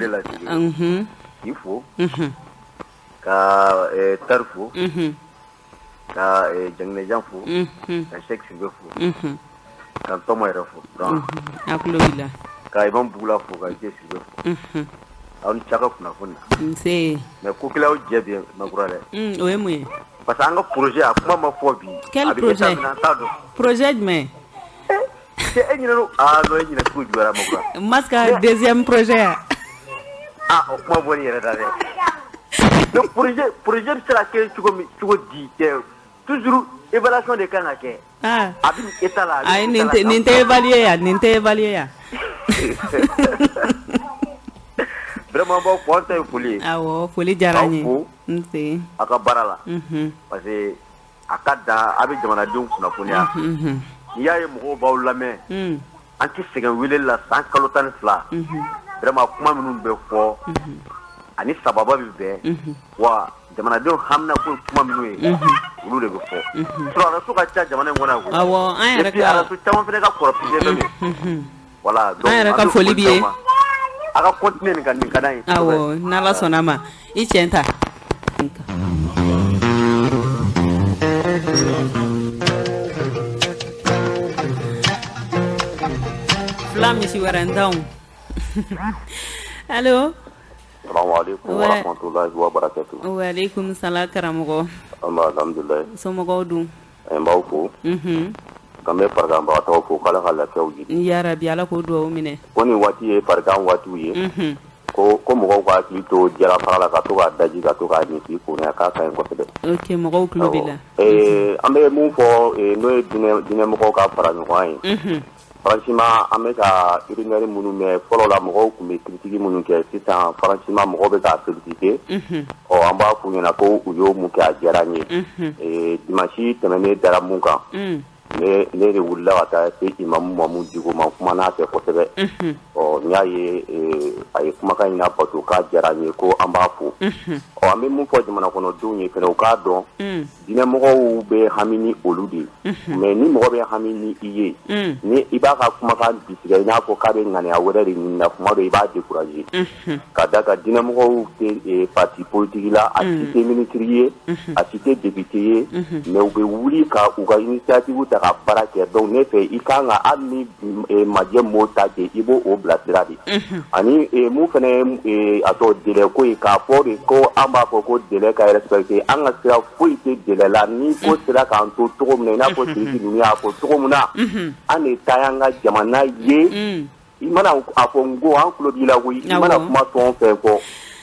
K'i fo. Ka Tari fo. Ka Janginɛjan fo. Ka Sɛki Sidibe fo. Ka Tɔma yɛrɛ fo. A tulo b'i la. Ka Imam Bugula fo ka Jɛ Sidibe fo. Aw ni ce a ka kunnafoni na. Nse. Mais ko kelen y'aw jɛ bi Makura dɛ. O ye mun ye? Parce que an ka projet a kuma ma fɔ bi. Quel projet? Projet jumɛn? E ɲinɛ ah non e ɲinɛ cogo juguyara Makura. Maska deuxième projet. Ah o kuma bɔ ni yɛrɛ da dɛ. Donc projet bɛ se ka kɛ cogo min cogo di cɛ toujours évaluation de kan ka kɛ. Ah. A bɛ nin état la. Ayi nin tɛ évaluer yan nin tɛ évaluer yan. Vraiment b'aw fo an ta ye foli ye. Awɔ foli diyara n ye. K'aw fo. Nse. A ka baara la. Parce que a ka dan a bɛ jamanadenw kunnafoniya. N'i y'a ye mɔgɔw b'aw lamɛn. An tɛ sɛgɛn weleli la san kalo 12. Vraiment kuma minnu bɛ fɔ. Ani sababa bɛ bɛn. Wa jamanadenw hamina ko ye kuma minnu ye. Olu de bɛ fɔ. Sinon arajo ka ca jamana in kɔnɔ yan koyi. Awɔ an yɛrɛ ka. Et puis arajo caman fana ka kɔrɔ PGFM ye. Voilà donc an yɛrɛ ka foli b'i ye. A ka continuer nin kan nin ka d'an ye. Awɔ n'Ala sɔnna ma i tiɲɛ ta. Fila misi wɛrɛ ntanw. Allo. Salaamaaleykum wa rahmatulahi wa barakatuh. Wa aleykum salaam karamɔgɔ. An b'a alhamdulilayi. Somɔgɔw dun? An b'aw fo. K'an bɛ fariganbagatɔw fo k'Ala ka lafiyaw di. Yarabi Ala k'o dugawu minɛ. Ko nin waati ye farigan waatiw ye. Ko mɔgɔw ka hakili to jala fara la ka to k'a daji ka to k'a min k'i ko n'a k'a ka ɲi kosɛbɛ. Ok mɔgɔw tulo b'i la. An bɛ mun fɔ n'o ye diinɛmɔgɔw ka fara ɲɔgɔn ye. Franchement an bɛ ka rumeur minnu mɛn fɔlɔ la mɔgɔw tun bɛ critique minnu kɛ sisan franchement mɔgɔw bɛ k'a féliciter. Ɔ an b'a f'u ɲɛna ko u y'o mun kɛ a diyara n ye. Dimanche tɛmɛnen dara mun kan. Ne de wulila ka taa se imamu Mamu Diko ma kuma n'a fɛ kosɛbɛ. Ɔ n y'a ye a ye kumakan in labato k'a diyara n ye ko an b'a fo. Ɔ an bɛ mun fɔ jamana kɔnɔdenw ye fɛnɛ u k'a dɔn diinɛmɔgɔw bɛ hami ni olu de ye. Mais ni mɔgɔ bɛ hami ni i ye ni i b'a ka kumakan bisigiya i n'a fɔ k'a bɛ ŋaniya wɛrɛ de ɲini na kuma dɔ i b'a décourager. Ka d'a kan diinɛmɔgɔw tɛ parti politique la a si tɛ ministre ye a si tɛ député ye mais u bɛ wuli ka u ka initiative ta ka baara kɛ. Donc ne fɛ i kan ka hali ni majɛ m'o ta kɛ i b'o o bilasira de. Ani mun fana ye a tɔgɔ délai ko ye k'a fɔ de ko an b'a fɔ ko délai ka respecter an ka sira foyi tɛ délai la ni ko sera k'an to cogo min na i n'a fɔ Sidiki ninnu y'a fɔ cogo min na an de ta y'an ka jamana ye. I mana a fɔ n ko an tulo b'i la koyi i mana kuma fɛn o fɛn fɔ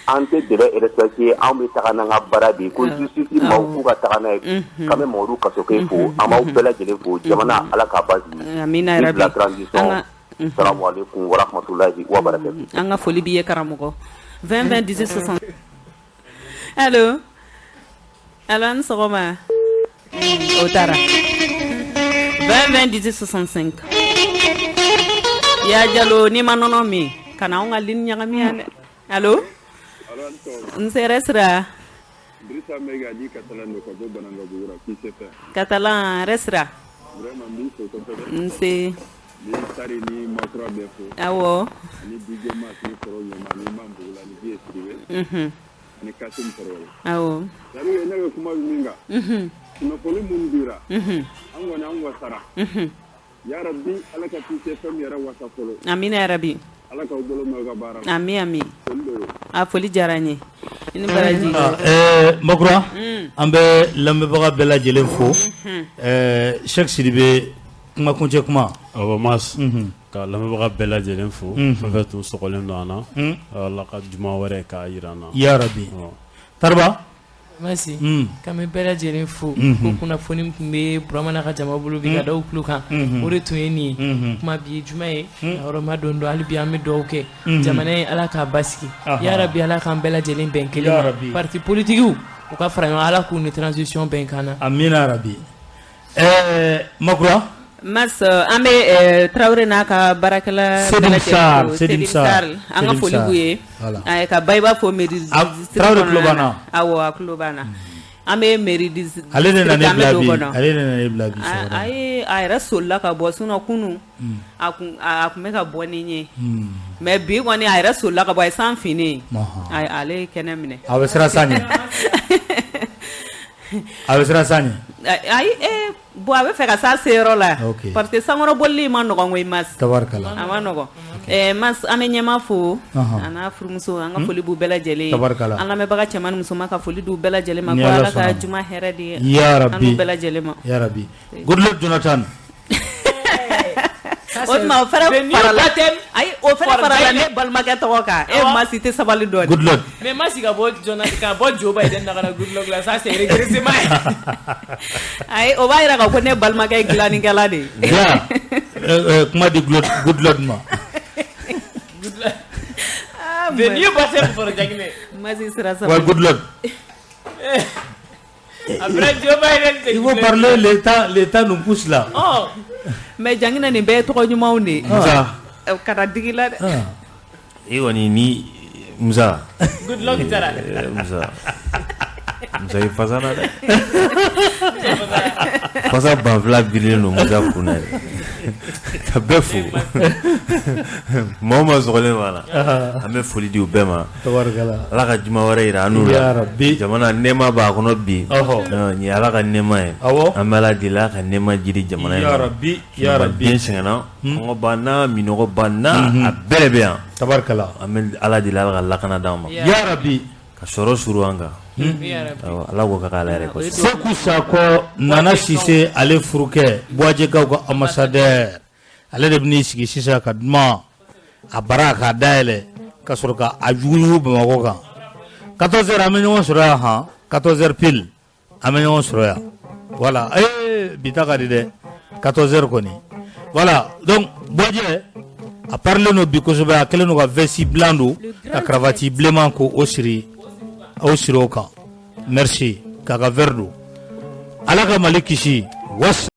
an tɛ délai respecter an bɛ taga n'an ka baara de ye ko justice maaw k'u ka taga n'a ye k'an bɛ Mamadu Kasoke fo an b'aw bɛɛ lajɛlen fo jamana Ala k'a basigi. Amina yarabi. Vive la transition. Salamu aleykum wa rahmatulahi wa barakatuh. An ka foli b'i ye karamɔgɔ. 20 20 18 60. Allo. Allo an ni sɔgɔma. O taara. 20 20 18 65. Ya Jalo n'i ma nɔnɔ min ka na anw ka ligne ɲagami yan dɛ. Allo. N sera sira. Drissa Mega di Catalan ka bɔ Banankabugu la PCFR. Catalan hɛrɛ sira. Vraiment n b'i fo kosɛbɛ. Nse. N bɛ Tari ni Makura bɛɛ fo. Awɔ. Ani DJ Mas ni Kɔrɔ Ɲama ni Imam Bugula ni Biye Sidibe. Ani Kasim Tarawele. Awɔ. C'est à dire ne bɛ kuma min kan. Kunnafoni minnu dira. An kɔni an wasara. Yarabi Ala ka PCFM yɛrɛ wasa fɔlɔ. Amina yarabi. Ala k'aw bolo mɛn aw ka baara la. Ami ami. Foli de don. A foli diyara n ye. I ni baraji. Makura an bɛ lamɛnbaga bɛɛ lajɛlen fo. Cheikh Sidibe kumakuncɛ kuma. Awɔ Mas ka lamɛnbaga bɛɛ lajɛlen fo. Fɛn fɛn tun sɔgɔlen don an na. Ala ka juma wɛrɛ k'a jira an na. Yarabi. Tariba. Masi k'an bɛ bɛɛ lajɛlen fo ko kunnafoni tun bɛ Burama n'a ka jama bolo bi ka da u tulo kan o de tun ye nin ye kuma bi ye juma ye yɔrɔma don don hali bi an bɛ dugawu kɛ jamana ye Ala k'a basigi yarabi Ala k'an bɛɛ lajɛlen bɛn kelen ma parti politigiw u ka fara ɲɔgɔn Ala k'u ni transition bɛn kan na amina rabi Makura Mas an bɛ Tarawele n'a ka baarakɛla Sedim Sar an ka foli b'u ye ka Bayiba fo mairie Tarawele tulo b'an na awɔ a tulo b'an na an bɛ mairie ale de nana ne bila bi ale de nana ne bila bi ayi a yɛrɛ solila ka bɔ sinon kunun a tun bɛ ka bɔ ni n ye mais bi kɔni a yɛrɛ solila ka bɔ a ye san finnen ale ye kɛnɛ minɛ a bɛ siran san ɲɛ a bɛ siran san ɲɛ ayi bon a bɛ fɛ ka s'a seyɔrɔ la parce que sankɔrɔbɔli ma nɔgɔn koyi Mas tabarikala a ma nɔgɔn Mas an bɛ ɲɛmaa fo a n'a furumuso an ka foli b'u bɛɛ lajɛlen ye tabarikala an lamɛnbaga cɛman ni musoman ka foli d'u bɛɛ lajɛlen ma ko Ala ka juma hɛrɛ di an n'u bɛɛ lajɛlen ma yarabi Goodluck Jonathan o tuma o fana farala ayi o fana farala ne balimakɛ tɔgɔ kan e Masi tɛ sabali dɔɔni Goodluck mais Masi ka bɔ Jonathan ka bɔ Joe Biden na ka na Goodluck la ça c'est régressement ayi o b'a jira k'a ko ne balimakɛ ye dilannikɛla de ye kuma di Goodluck ma Goodluck the new baptême for Jaginɛ Masi sira sabali wa Goodluck Après Joe Biden il faut parler l'État nous pousse là. Oh. Mais Janginɛ nin bɛɛ ye tɔgɔ ɲumanw de ye. Musa. Kana digi la dɛ. E kɔni ni Musa. Good luck taara. Musa. Musa i fasara dɛ. Fasa banfula birilen don Musa kun na ka bɛɛ fo. Maa o maa sɔgɔlen b'a la. An bɛ foli di u bɛɛ ma. Tabarikala. Ala ka juma wɛrɛ jira an n'u la. Yarabi. Jamana nɛɛma b'a kɔnɔ bi. Ɔhɔ. Nin ye Ala ka nɛɛma ye. Awɔ. An bɛ Ala deli Ala ka nɛɛma jidi jamana in na. Yarabi yarabi. Den sɛgɛnna, kɔngɔ b'an na, minɔgɔ b'an na, a bɛɛ de bɛ yan. Tabarikala. An bɛ Ala deli Ala ka lakana d'an ma. Yarabi. Ka sɔrɔ suru an kan. Ala k'o kɛ k'Ala yɛrɛ kɔsɔn. Seku Sakɔ Nana Sise ale furukɛ Buwajɛkaw ka ambassadeur ale de bɛn'i sigi sisan ka duman a bara k'a dayɛlɛ ka sɔrɔ ka a yuguyugu Bamakɔ kan 14 heures an bɛ ɲɔgɔn sɔrɔ yan han 14 heures pile an bɛ ɲɔgɔn sɔrɔ yan voilà ee bi ta ka di dɛ 14 heures kɔni voilà donc Buwajɛ a parilen don bi kosɛbɛ a kɛlen don ka veste blanc don ka cravate bilenman ko o siri o siri o kan merci k'a ka verre don Ala ka Mali kisi.